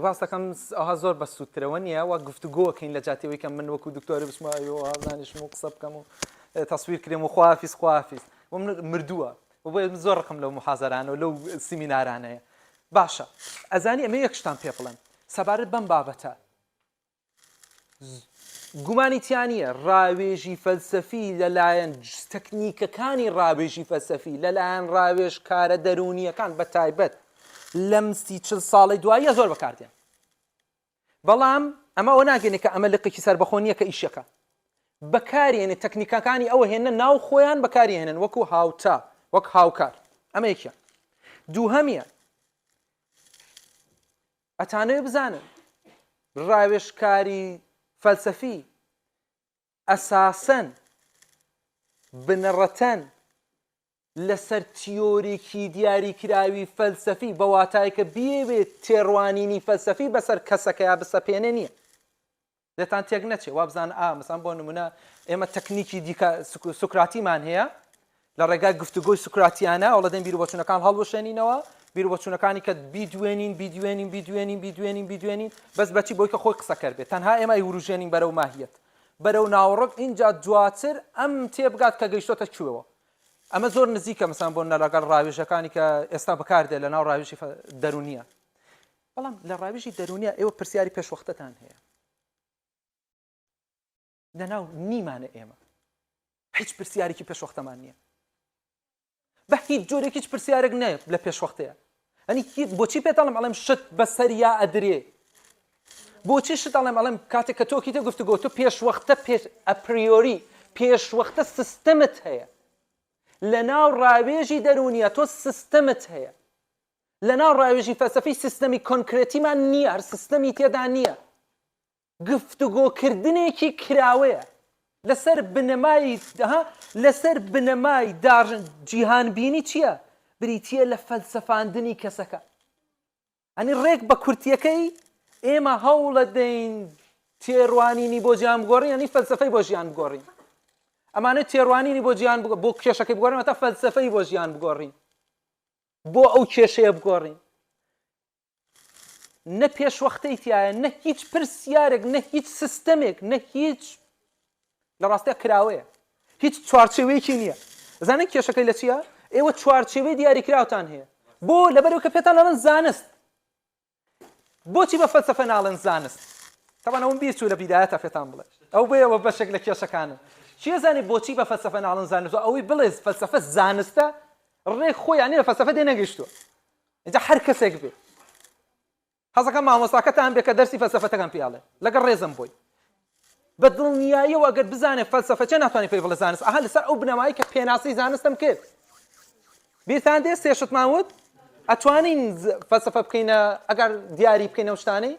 ڕاستەکەم ئەوها زۆر بەسوودترەوە نییە وە گفتوگۆکەین لە جاتیەوەی کە من وەکو دکتۆرە بچمە ئەوێ دانیشم و قسە بکەم و تەسویر کرێم و خوافیز خوافیز و من مردووە و بۆیە من زۆر ڕقم لەو محازەرانە و لەو سیمینارانەیە باشە ئەزانی ئەمە یەک شتان پێ بڵێم سەبارەت بەم بابەتە گومانی تیا نییە ڕاوێژی فەلسەفی لەلایەن تەکنیکەکانی ڕاوێژی فەلسەفی لەلایەن ڕاوێژکارە دەروونییەکان بە تایبەت لەم 30 ساڵەی دواییە زۆر بەکاردێن بەڵام ئەمە ئەوە ناگەێنێ کە ئەمە لقێکی سەربەخۆ نییە کە ئیشەکە بەکارێنێ تەکنیکەکانی ئەوە هێنە ناو خۆیان بەکاری هێنن وەکو هاوتا وەک هاوکار ئەمە یەکیان دووهەمیان ئەتانەوێ بزانن ڕاوێژکاری فەلسەفی ئەساسەن. بنەڕەتەن لەسەر تیۆرێکی دیاریکراوی فەلسەفی بە واتای کە بیەوێت تێڕوانینی فەلسەفی بەسەر کەسەکەیا بسەپێنێ نییە. لێتان تێک نەچێ وابزان ئا مەسەن بۆ نمونە ئێمە تەکنیکی دیکە سوکراتیمان هەیە لە ڕێگای گفتوگۆی سوکراتیانە ئەوڵە دەین بیروبۆچوونەکان هەڵوەشێنینەوە بیروبۆچوونەکانی کە بیدوێنین بیدوێنین بیدوێنین بیدوێنین بیدوێنین بەس بەچی بۆی کە خۆی قسەکەر بێت تەنها ئێمە ئەیوروژێنین بەرەو ماهیەت بەرەو ناوەڕۆک ئینجا دواتر ئەم تێبگات کە گەیشتۆتە کوێوە ئەمە زۆر نزیکە مەسەن بۆ لەگەڵ ڕاوێژەکانی کە ئێستا بەکاردێ لە ناو ڕاوێژی دەرونیە بەڵام لە ڕاوێژی دەرونیە ئێوە پرسیاری پێشوەختەتان هەیە لەناو نیمانە ئێمە هیچ پرسیارێکی پێشوەختەمان نییە بە هیچ جۆرێک هیچ پرسیارێک نەیە لە پێشوەختەیە ئەنی بۆچی پێتەڵم ئەڵێم شت بەسەریا ئەدرێ بۆچی شت ئەڵێم ئەڵێم کاتێک کە تۆکیتە گفتوگۆ تۆ پێشوەختە پێش a priori پێشوەختە سیستەمت هەیە لە ناو ڕاوێژی دەروونیە تۆ سیستەمت هەیە لە ناو ڕاوێژی فەلسەفی سیستەمی کۆنکرێتیمان نییە هەر سیستەمی تێدا نییە گفتوگۆکردنێکی کراوەیە لەسەر بنەمای ها لەسەر بنەمای داڕ جیهانبینی چییە بریتییە لە فەلسەفاندنی کەسەکە ئەنی ڕێک بە کورتیەکەی ئێمە هەوڵەدەین تێڕوانینی بۆ جیهان بگۆڕین ئەنی فەلسەفەی بۆ ژیان بگۆڕین ئەمانە تێڕوانینی بۆ جیهان بۆ کێشەکەی بگۆڕین تا فەلسەفەی بۆ ژیان بگۆڕین بۆ ئەو کێشەیە بگۆڕین نە پێشوەختەی تایە نە هیچ پرسیارێک نە هیچ سیستەمێک نە هیچ لە ڕاستیا کراوەیە هیچ چوارچێوەیەکی نییە زانن کێشەکەی لە چییە ئێوە چوارچێوەی دیاریکراوتان هەیە بۆ لەبەرەوە کە پێتان ئەڵێن زانست بۆچی بە فەلسەفە ناڵێن زانست تەبعەن ئەوم بیر چوو لە بیدایەتە پێتان بڵێ ئەو بێەوە بەشێک لە کێشەکانن چیە زانی بۆچی بە فەلسەفە ناڵێن زانست و ئەوەی بڵێ فەلسەفە زانستە ڕێک خۆیانی لە فەلسەفە دێ نەگەیشتووە اینجا هەر کەسێک بێ حەزەکەم مامۆستاکەتان بێ کە دەرسی فەلسەفەتەکان پێ ئەڵێ لەگەڵ ڕێزم بۆی بە دڵنیاییەوە ئەگەر بزانێ فەلسەفە چیە ناتوانێت پێی بڵێ زانست ئەها لەسەر ئەو بنەمایی کە پێناسەی زانستم کرد بیرتان دێ سێ شتمان وت ئەتوانین فەلسەفە بکەینە ئەگەر دیاری بکەینە ئەو شتانەی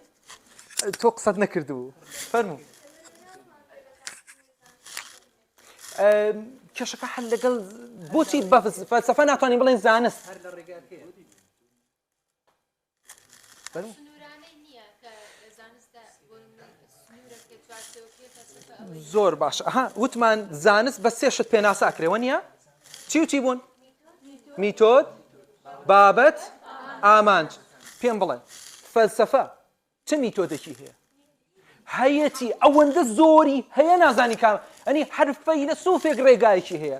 تۆ قسەت نەکردبوو فەرموو کێشەکە حل لەگەڵ بۆچی بە فەلسەفە ناتوانین بڵێن زانست هەر لە ڕێگاکەیە زۆر باش ئەها وتمان زانست بە سێ شت پێناسە ئەکرێ وە نییە چی و چی بوون میتۆد بابەت ئامانج پێم بڵێ فەلسەفە چ میتۆدێکی هەیە هەیەتی ئەوەندە زۆری هەیە نازانی کام ئەنی هەر فەیلەسوفێک ڕێگایەکی هەیە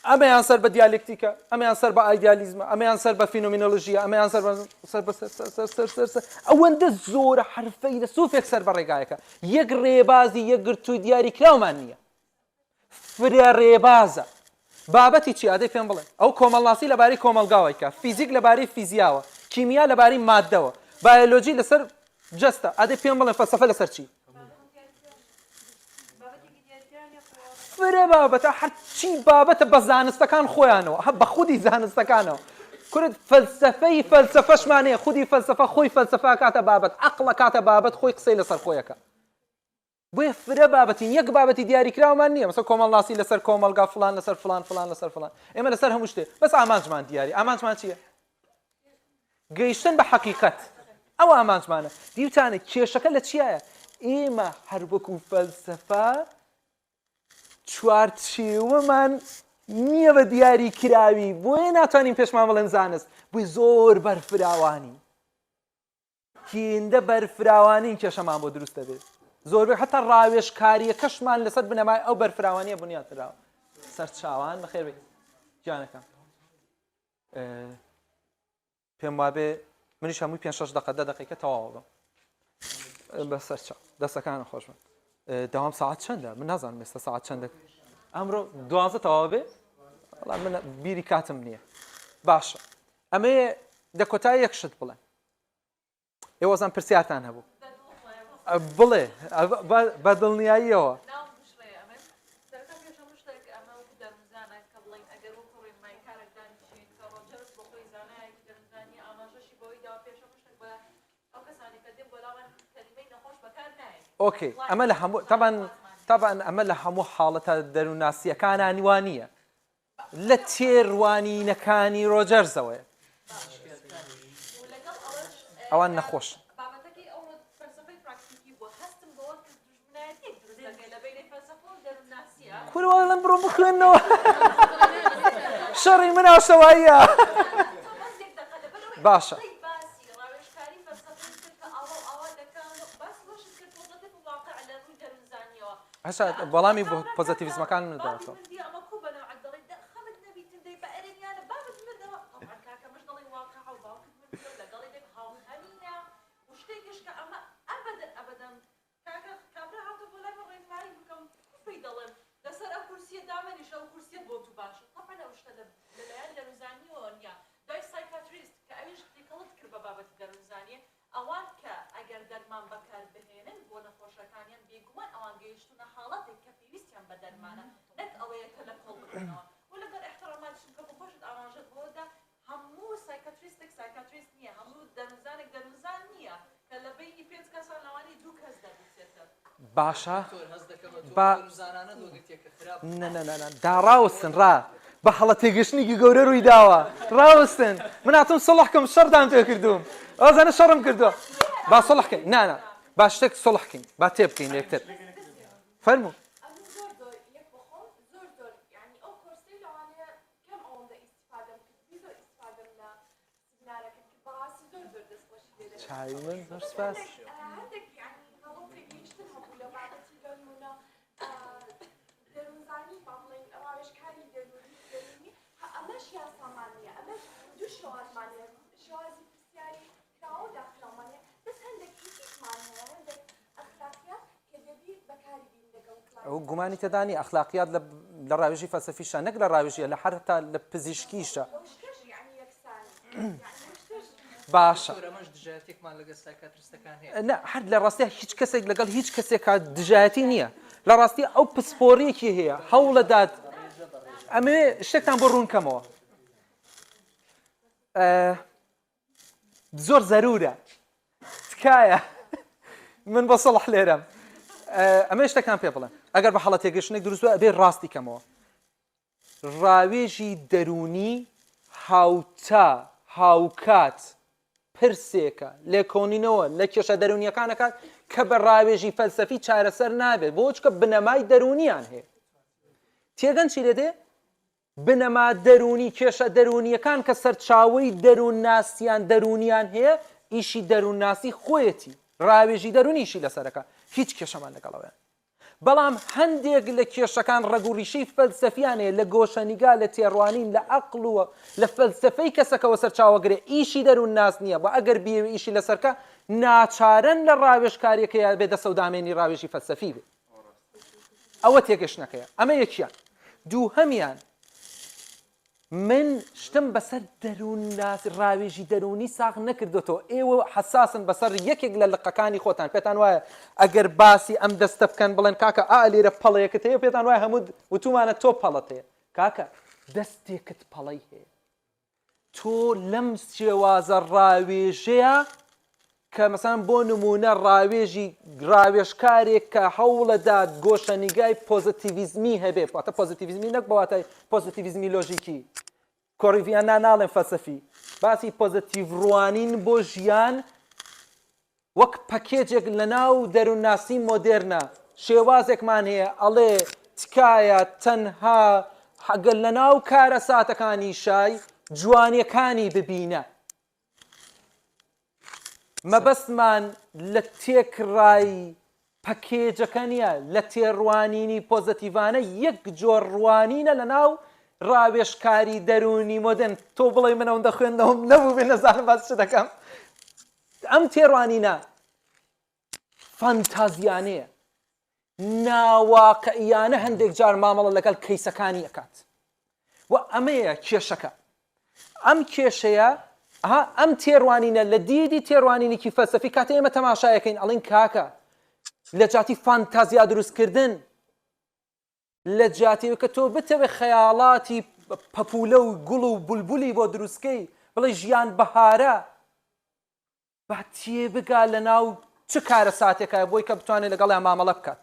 ئەمەیان سەر بە دیالکتیکە ئەمەیان سەر بە ئایدیالیزمە ئەمەیان سەر بە فینۆمینۆلۆژیە ئەمەیان سەر بە سەر بە سەر سەر سەر سەر سەر سەر ئەوەندە زۆرە هەر فەیلەسوفێک سەر بە ڕێگایەکە یەک ڕێبازی یەکگرتووی دیاریکراومان نییە فرە ڕێبازە. بابەتی چی؟ ئادەی پێم بڵێ. ئەو کۆمەڵناسی لەبارەی کۆمەڵگاوە ئەیکا، فیزیک لەبارەی فیزیاوە، کیمیا لەبارەی ماددەوە، بایۆلۆجی لەسەر جەستە، ئادەی پێم بڵێ فەلسەفە لەسەر چی؟ فرە بابەتە، هەرچی بابەتە بە زانستەکان خۆیانەوە، هە بە خودی زانستەکانەوە. کورد فەلسەفەی فەلسەفەشمان هەیە، خودی فەلسەفە خۆی فەلسەفە ئەکاتە بابەت، عەقڵ ئەکاتە بابەت خۆی قسەی لەسەر خۆی ئەکا. بۆیە فرە بابەتین یەک بابەتی دیاریکراومان نییە مەسەلەن کۆمەڵناسی لەسەر کۆمەڵگا فڵان لەسەر فڵان فڵان لەسەر فڵان ئێمە لەسەر هەموو شتێ بەس ئامانجمان دیاری ئامانجمان چییە گەیشتن بە حەقیقەت ئەو ئامانجمانە دیوتانە کێشەکە لە چیایە ئێمە هەر وەکو فەلسەفە چوارچێوەمان نییە بە دیاری کراوی بۆیە ناتوانین پێشمان بڵێن زانست بۆی زۆر بەرفراوانی هێندە بەرفراوانین کێشەمان بۆ دروست دەبێت زۆربەی حتا ڕاوێژکاریەکەشمان لەسەر بنەمای ئەو بەرفراوانیە بنیات نراوە سەرچاوان بەخێر بێت گیانەکەم پێم وابێ منیش هەمووی پێ شش دقە دە دقیقە تەواوە بم بەسەر چاو دەستەکانە خۆش بن داوام ساعت چەندە من نازانم ئێستا ساعت چەندە ئەمڕۆ دوازە تەواو بێ من بیری کاتم نییە باشە ئەمەیە دە کۆتایی یەک شت بڵێم ئێوەزان پرسیارتان هەبوو بڵێ بە دڵنیاییەوە. ئۆکەی ئەمە لە هەموو تەبەن. تەبعەن ئەمە لە هەموو حاڵەتە دەروونناسییەکانا وا نییە. لە تێڕوانینەکانی ڕۆجەرزەوەیە. ئەوان نەخۆشن. کورە وا دەڵێم بڕۆ بخوێنەوە. شەڕی من ئاشەواییە. باشە. هەشا وەڵامی پۆزەتیڤیزمەکان نداتەوە. ئەوان کە ئەگەر دەرمان بەکار بهێنن بۆ نەخۆشەکانیان بێگومان ئەوان گەیشتوونە حاڵەتێک کە پێویستیان بە دەرمانە نەک ئەوەیە کە لە کۆڵ بکەنەوە و لەگەڵ ئیحتراماتیشم کە بۆ خۆشت ئاماژەت بەوە دا هەموو سایکاتریستێک سایکاتریست نییە هەموو دەروونزانێک دەروونزان نییە کە لە بەینی پێنج کەسان لەوانەیە دوو کەس دەربچێتە. باشە دکتۆر هەست دەکەم ئەتۆ با دەروونزانانەت وەگرتیە کە خراپ نا نا نا نا داڕاوستن ڕا بە هەڵە تێگەشتنێکی گەورە ڕووی داوە ڕاوستن من هاتوم سڵح کەم شەڕتان پێ کردووم ئەوزانە شەڕم کردووە با سڵح کەین نا نا با شتێک سڵح کەین با تێ بکەین لە یەکتر فەرموو ئەمن زۆر زۆر یەک بەخۆم زۆر زۆر یانی ئەو کۆرسەی لەوانەیە کەم ئەوەندە ئیستیفادەم کردبی زۆر ئیستیفادەم لە سمینارەکە کرد بەڕاستی زۆر زۆر دەستخۆشی لێ دەکەم چاوی من زۆر بەس سپاس هەندێک هەندێک یانی غەڵەت تێگەیشتن هەبوو لە بابەتی لۆ نموونە دەروونزانی با بڵێین ڕاوێژکاری دەروونی دەروونی ئەمەش یاسامان نییە ئەمەش دوو شێوازمان هەیە شێوازی پرسیاری کراوە و داخراومان هەیە بەس هەندێک ئیتیکمان هەیە هەندێک ئەخلاقیات کە دەبی بەکاری بین لەگەڵ ئەو کلاینتەکانمان. گومانی تێدا نییە ئەخلاقیات لە لە ڕاوێژی فەلسەفیشا نەک لە ڕاوێژیە لە هەر تا لە پزیشکیشا. وە شتەش یەعنی یەکسانی یەعنی شتەش. باشە. دکتۆر ئەمەش دژایەتیەکمان لەگەل سایکاتریستەکان هەیە. نا هەر لە ڕاستیا هیچ کەسێک لەگەڵ هیچ کەسێکا دژایەتی نییە لە ڕاستی ئەو پسپۆڕیەکی هەیە هەوڵەدات ئەمەوێ شتێکتان بۆ ڕوون کەمەوە زۆر زەرورە تکایە من بۆ سەڵح لێرەم ئەمە شتەکان پێ بڵێم ئەگەر بە حەڵە تێگەشتنێک دروست بێ ئەبێ ڕاستی کەمەوە ڕاوێژی دەروونی هاوتا هاوکات پرسێکە لێکۆڵینەوە لە کێشە دەروونیەکان ئەکات کە بە ڕاوێژی فەلسەفی چارەسەر نابێت بۆ چکە بنەمای دەروونیان هەیە تێگەن چی لێ دێ بنەما دەروونی کێشە دەروونیەکان کە سەرچاوەی دەروونناسیان دەروونیان هەیە ئیشی دەروونناسی خۆیەتی ڕاوێژی دەروونیشی لەسەرەکە هیچ کێشەمان لەگەڵەوەیان بەڵام هەندێک لە کێشەکان ڕەگ و ڕیشەی فەلسەفیان هەیە، لە گۆشەنیگا، لە تێڕوانین، لە عەقڵ و لە فەلسەفەی کەسەکەوە سەرچاوەگرە، ئیشی دەروونناس نییە و ئەگەر بیەوێ ئیشی لەسەر کا، ناچارەن لە ڕاوێژکارییەکەیا بێ دەسەودامێنی ڕاوێژی فەلسەفی بێ. ئەوە تێگەشتنەکەیە. ئەمە یەکیان. دووهەمیان، من شتم بەسەر دەروونناس ڕاوێژی دەروونی ساغ نەکردۆتەوە ئێوە حەساسن بەسەر یەکێک لە لقەکانی خۆتان پێتان وایە ئەگەر باسی ئەم دەستە بکەن بڵێن کاکە ئا لێرە پەڵەیەکت هەیە پێتان وایە هەموو وتومانە تۆ پەڵەت هەیە کاکە دەستێکت پەڵەی هەیە تۆ لەم شێوازە ڕاوێژەیە کە مەسەلەن بۆ نموونە ڕاوێژی ڕاوێژکارێک کە هەوڵەدات گۆشەنیگای پۆزەتیڤیزمی هەبێ واتە پۆزەتیڤیزمی نەک بە واتای پۆزەتیڤیزمی لۆژیکی کۆڕی ڤیەننا ناڵێم فەلسەفی باسی پۆزەتیڤ ڕوانین بۆ ژیان وەک پەکێجێک لەناو دەروونناسی مۆدێرنە شێوازێکمان هەیە ئەڵێ تکایە تەنها ئەگەر لەناو کارەساتەکانیشای جوانیەکانی ببینە مەبەستمان لە تێکڕای پەکێجەکە نییە، لە تێڕوانینی پۆزەتیڤانە یەک جۆر ڕوانینە لە ناو ڕاوێژکاری دەروونی مۆدێرن، تۆ بڵێی من ئەوەندە خوێندنەوەم نەبووبێ نەزانم باس چ دەکەم، ئەم تێڕوانینە فانتازیانەیە، ناواقعیانە هەندێک جار مامەڵە لەگەڵ کەیسەکانی ئەکات و ئەمەیە کێشەکە ئەم کێشەیە ئەها ئەم تێڕوانینە لە دیدی تێڕوانینێکی فەلسەفی کاتێ ئێمە تەماشایەکەین ئەڵین کاکە لە جاتی فانتازیا دروستکردن لە جیاتی کە تۆ بتەوێ خەیاڵاتی پەپولە و گوڵ و بولبولی بۆ دروستکەی بڵێ ژیان بەهارە با تێبگا لەناو چ کارەساتێکایە بۆی کە بتوانێت لەگەڵیان مامەڵە بکات.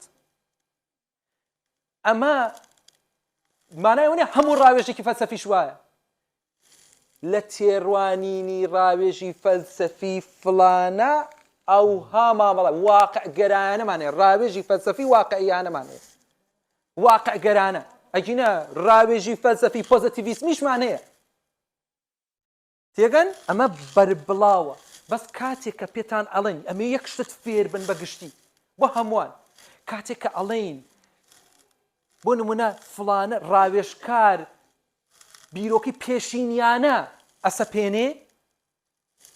ئەمە مانای ئەوە نیە هەموو ڕاوێژێکی فەلسەفیش وایە. لە تێڕوانینی ڕاوێژی فەلسەفی فڵانە ئەوها مامەڵە واقعگەرایانەمان هەیە، ڕاوێژی فەلسەفی واقعیانەمان هەیە، واقعگەرانە، ئەگینا ڕاوێژی فەلسەفی پۆزەتیڤیسمیشمان هەیە. تێگەن؟ ئەمە بەربڵاوە، بەس کاتێک کە پێتان ئەڵێن ئەمێ یەک شت فێر بن بە گشتی بۆ هەمووان، کاتێک کە ئەڵێین بۆ نمونە فڵانە ڕاوێژکار بیرۆکەی پێشینیانە ئەسەپێنێ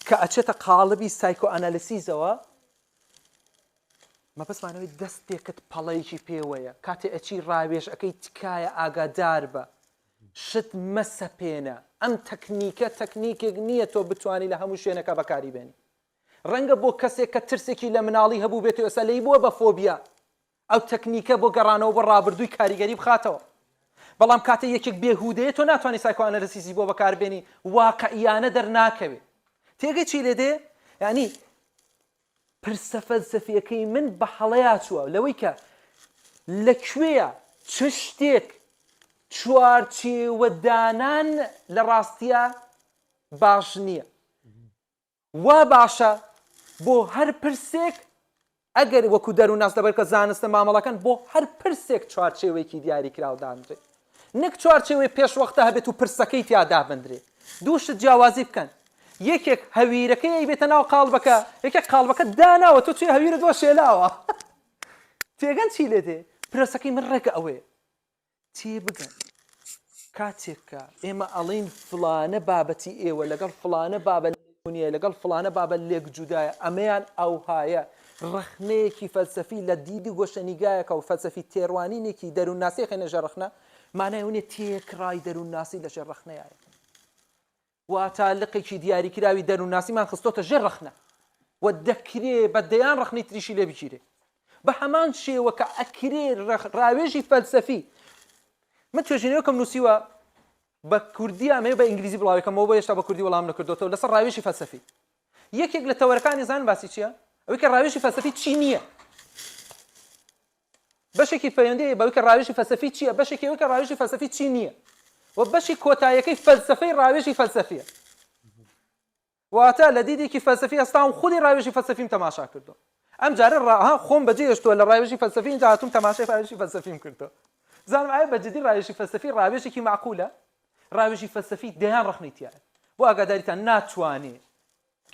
کە ئەچێتە قاڵبی سایکۆئەنالیسیزەوە، مەبەستمان ئەوەی دەستێکت پەڵەیەکی پێوەیە کاتێ ئەچی ڕاوێژ ئەکەی تکایە ئاگادار بە شت مەسەپێنە ئەم تەکنیکە تەکنیکێک نییە تۆ بتانی لە هەموو شوێنەکە بەکاری بێنی ڕەنگە بۆ کەسێک کە ترسێکی لە مناڵی هەبوو بێت و ئێستا لێی بووە بە فۆبیا ئەو تەکنیکە بۆ گەڕانەوە بۆ ڕابردووی کاریگەری بخاتەوە. بەڵام کاتێ یەکێک بێهودەیە تۆ ناتوانی سایکۆئانەلسیسی بۆ بەکاربێنی واقعیانە دەرناکەوێ. تێگەی چی لێ دێ؟ یانی پرسە فەلسەفیەکەی من بە هەڵەیا چووە لەوەی کە لە کوێیە چ شتێک چوارچێوەدانان لە ڕاستیە باش نییە. وا باشە بۆ هەر پرسێک ئەگەر وەکو دەروونناس لەبەر کە زانستە مامەڵەکەن بۆ هەر پرسێک چوارچێوەیەکی دیاریکراو دانرێ نەک چوارچێوەی پێشوەختە هەبێت و پرسەکەی تیا دابندرێ دوو شت جیاوازی بکەن یەکێک هەویرەکەی ئەیبێتە ناو قاڵبەکە یەکێک قاڵبەکە داناوە تۆ چێ هەویرت بۆ شێلاوە تێگەن چی لێ دێ پرسەکەی من ڕێکە ئەوەیە تێبگەن کاتێک کە ئێمە ئەڵێین فڵانە بابەتی ئێوە لەگەڵ فڵانە بابە نییە لەگەڵ فڵانە بابە لێک جودایە ئەمەیان ئەوهایە ڕەخنەیەکی فەلسەفی لە دیدی گۆشەنیگایەکە و فەلسەفی تێڕوانینێکی دەروونناسی خێنە ژێر ڕەخنە مانای ئەوە نییە تێکڕای دەروونناسی لەژێر ڕەخنەیە واتە لقێکی دیاریکراوی دەروونناسیمان خستۆتە ژێر ڕەخنە و دەکرێ بە دەیان ڕەخنەی تریشی لێ بگیرێ. بە هەمان شێوە کە ئەکرێ ڕاوێژی فەلسەفی من توێژینەوەکەم نووسیوە بە کوردی ئەمەوێ بە ئینگلیزی بڵاوێکەمەوە بۆ هێشتا بە کوردی وەڵام نەکردۆتەوە لەسەر ڕاوێژی فەلسەفی یەکێک لە تەوەرەکانی زان باسی چییە ئەوەی کە ڕاوێژی فەلسەفی چی نییە بەشێکی پەیوەندی هەیە بەوەی کە ڕاوێژی فەلسەفی چییە، بەشێکی ئەوەی کە ڕاوێژی فەلسەفی چی نییە و بەشی کۆتاییەکەی فەلسەفەی ڕاوێژی فەلسەفیە. واتە لە دیدێکی فەلسەفی هەستاوم خودی ڕاوێژی فەلسەفیم تەماشا کردو. ئەم جارە ڕا خۆم بەجێ هێشتووە لە ڕاوێژی فەلسەفی ئینجا هاتووم تەماشای ڕاوێژی فەلسەفیم کردو. زانم ئایا بە جدی ڕاوێژی فەلسەفی ڕاوێژێکی مەعقولە؟ ڕاوێژی فەلسەفی دەیان ڕەخنەی تیایە. بۆ ئاگاداریتان ناتوانێ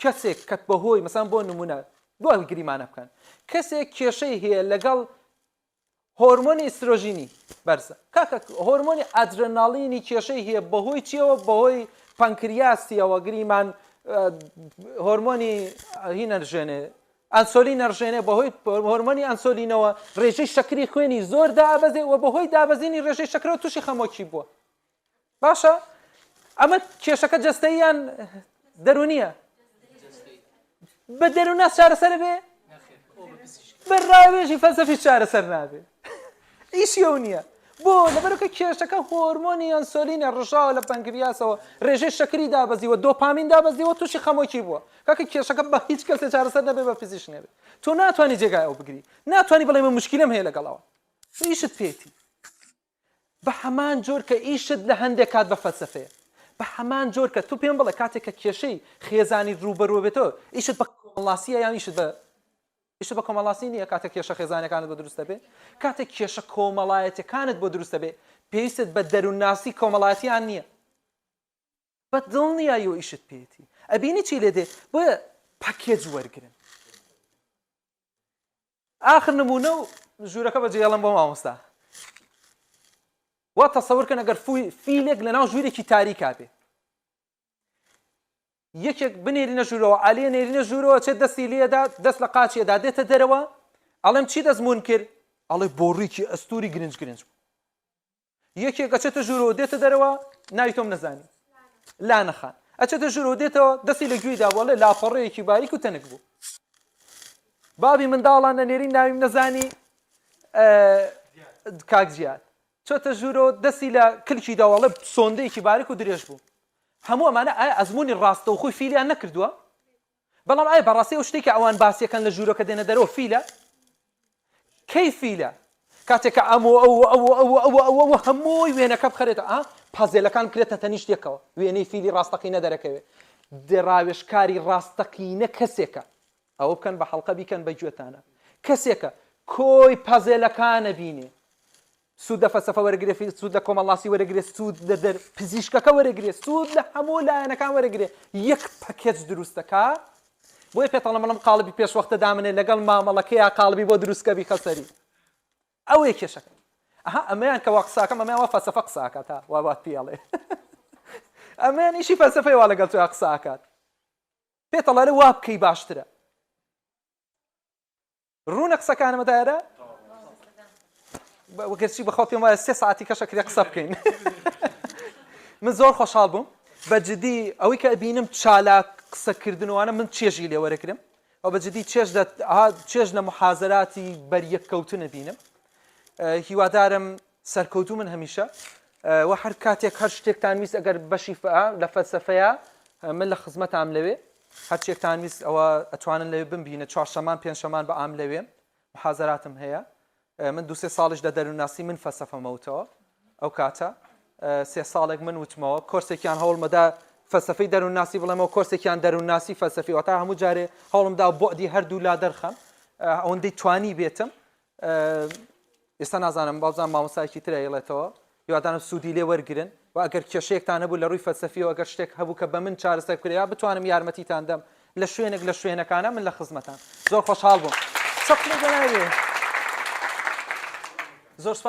کەسێک کە بەهۆی مەسەن بۆ نمونە بۆ گریمانە بکەن کەسێک کێشەی هەیە لەگەڵ هۆرمۆنی ئیسترۆژینی بەرزە کاکە هۆرمۆنی ئەدرەناڵینی کێشەی هەیە بەهۆی چیەوە بەهۆی پەنکریاسیەوە گریمان هۆرمۆنی هی نەرژێنێ ئەنسۆلی نەڕژێنێ بەهۆی هۆرمۆنی ئەنسۆلینەوە ڕێژەی شەکری خوێنی زۆر دابەزێ و بەهۆی دابەزینی ڕێژەی شەکرەوە تووشی خەمۆکی بووە باشە ئەمە کێشەکە جەستەیی یان دەرونیە بە دەروناس چارەسەر بێ بە ڕاوێژی فەلسەفی چارەسەر نابێ ئیشی ئەو نییە بۆ لەبەرەکە کێشەکە هۆرمۆنی ئەنسۆلینە ڕژاوە لە پەنکریاسەوە ڕێژەی شەکری دابەزیوە دۆپامین دابەزیوە تووشی خەمۆکی بووە کاکە کێشەکە بە هیچ کەسێ چارەسەر نەبێ بە پزیشک نەبێ تۆ ناتوانانی جێگای ئەو بگری ناتوانانی بڵێ من مشکلم هەیە لەگەڵەوە ئیشت پێێتی بە هەمان جۆر کە ئیشت لە هەندێک کات بە فەلسەفەیە. بە هەمان جۆر کە تۆ پێم بڵێ کاتێک کە کێشەی خێزانیت ڕووبەرووە بێتەوە ئیشت بە کۆمەڵناسییە یان ئیشت بە ئیشت بە کۆمەڵناسی نییە کاتێک کێشە خێزانەکانت بۆ دروست دەبێ کاتێک کێشە کۆمەڵایەتیەکانت بۆ دروست دەبێ پێویستت بە دەروونناسی کۆمەڵایەتیان نییە بە دڵنیاییەوە ئیشت پێیەتی ئەبینی چی لێ دێ بۆیە پەکێج وەرگرن ئاخر نموونە و ژوورەکە بەجێهێڵم بۆ مامۆستا. وا تەسەور کەن ئەگەر فیلێک لەناو ژوورێکی تاریکا بێ یەکێک بنێرینە ژوورەوە عالیە نێرینە ژوورەوە چێت دەستی لێدا دەست لە قاچیەدا دێتە دەرەوە ئەڵێم چی دەستمون کرد ئەڵێ بۆڕیکی ئەستوری گرنج گرنج بوو یەکێک ئەچێتە ژوورەوە دێتە دەرەوە ناوی تۆم نەزانی لانە خان ئەچێتە ژوورەوە دێتەوە دەستی لە گوێی دابوو ئەڵێ لاپەڕەیەکی باریک و تەنک بوو بابی منداڵان نەنێری ناویم نەزانی کاک جیاد چۆتە ژوورەوە دەستی لە کلکی داوەڵێ سۆندەیەکی باریک و درێژ بوو هەموو ئەمانە ئایا ئەزمموی ڕاستەوخۆی فیلیان نەکردووە بەڵام ئایا بەڕاستی ئەو شتێک کە ئەوان باسیەکەن لە ژوورەکە دێنە دەرەوە فیلە؟ کەی فیلە؟ کاتێک کە ئەم و ئەو و ئەو و ئەو و ئەو و ئەو و هەمووی وێنەکە بخرێتە ئا پازێلەکان بکرێتە تەنیشت یەکەوە وێنەی فیلی ڕاستەقینە دەرەکەوێ ڕاوێژکاری ڕاستەقینە کەسێکە ئەوە بکەن بە حەڵقە بیکەن بە گوێتانە کەسێکە کۆی پازێلەکانە بینێ سوود لە فەلسەفە وەرەگرێ سوود لە کۆمەڵناسی وەرەگرێ سوود لە دەر پزیشکەکە وەرەگرێ سوود لە هەموو لایەنەکان وەرەگرێ یەک package دروست دەکا بۆیە پێتەڵم بڵم قاڵبی پێشوەختە دامنێ لەگەڵ مامەڵەکەیا قاڵبی بۆ دروستکە بیخە سەری ئەوەیە کێشەکە ئەها ئەمەیان کە وا قساکەم ئەمەیان وا فەلسەفە قساکات ها وا وات پێڵێ ئەمەیان ئیشی فەلسەفەی وا لەگەڵ تۆ قساکات پێتەڵێ وا بکەی باشترە ڕوونە قسەکانمە دایرە وەگەرچی بەخوا پێم وایە سێ ساعتی کەشە کرێ قسە بکەین من زۆر خۆشحاڵ بووم بە جدی ئەوەی کە بینم چالاک قسەکردنوانە من چێژی لێ وەرەگرم ئەو بە جدی چێژ لە چێژ لە محازەراتی بەریەککەوتنە بینم هیوادارم سەرکەوتوو من هەمیشە و هەر کاتێک هەر شتێکتان ویست ئەگەر بەشی لە فەلسەفەیە من لە خزمەتام لەوێ هەرچێکتان ویست ئەوە ئەتوانن لەوێ بمبینە چوارشەمان پێنجشەمان بە ئام لەوێم محازەراتم هەیە من دوسێ ساڵیش لە دەروونناسی من فەلسەفەمەوتەوە ئەو کاتە سێ ساڵێک من وتمەوە کۆرسێکیان هەوڵمەدا فەلسەفەی دەروونناسی بڵێمەوە کۆرسێکیان دەروونناسی فەلسەفی واتە هەموو جارێ هەوڵمدا بۆدی هەردوو لا دەرخەم ئەوەندەی توانی بێتم ئێستا نازانم بابزانم مامۆستایەکی تر ئەیڵێتەوە هیوادارم سوودی لێ وەرگرن و ئەگەر کێشەیەکتان هەبوو لە ڕووی فەلسەفیەوە ئەگەر شتێک هەبوو کە بە من چارەسەر بکرێ یا بتوانم یارمەتیتان دەم لە شوێنێک لە شوێنەکانە من لە خزمەتان زۆر خۆشحاڵ بووم چەپڵی بەناوێ زۆر سپاس.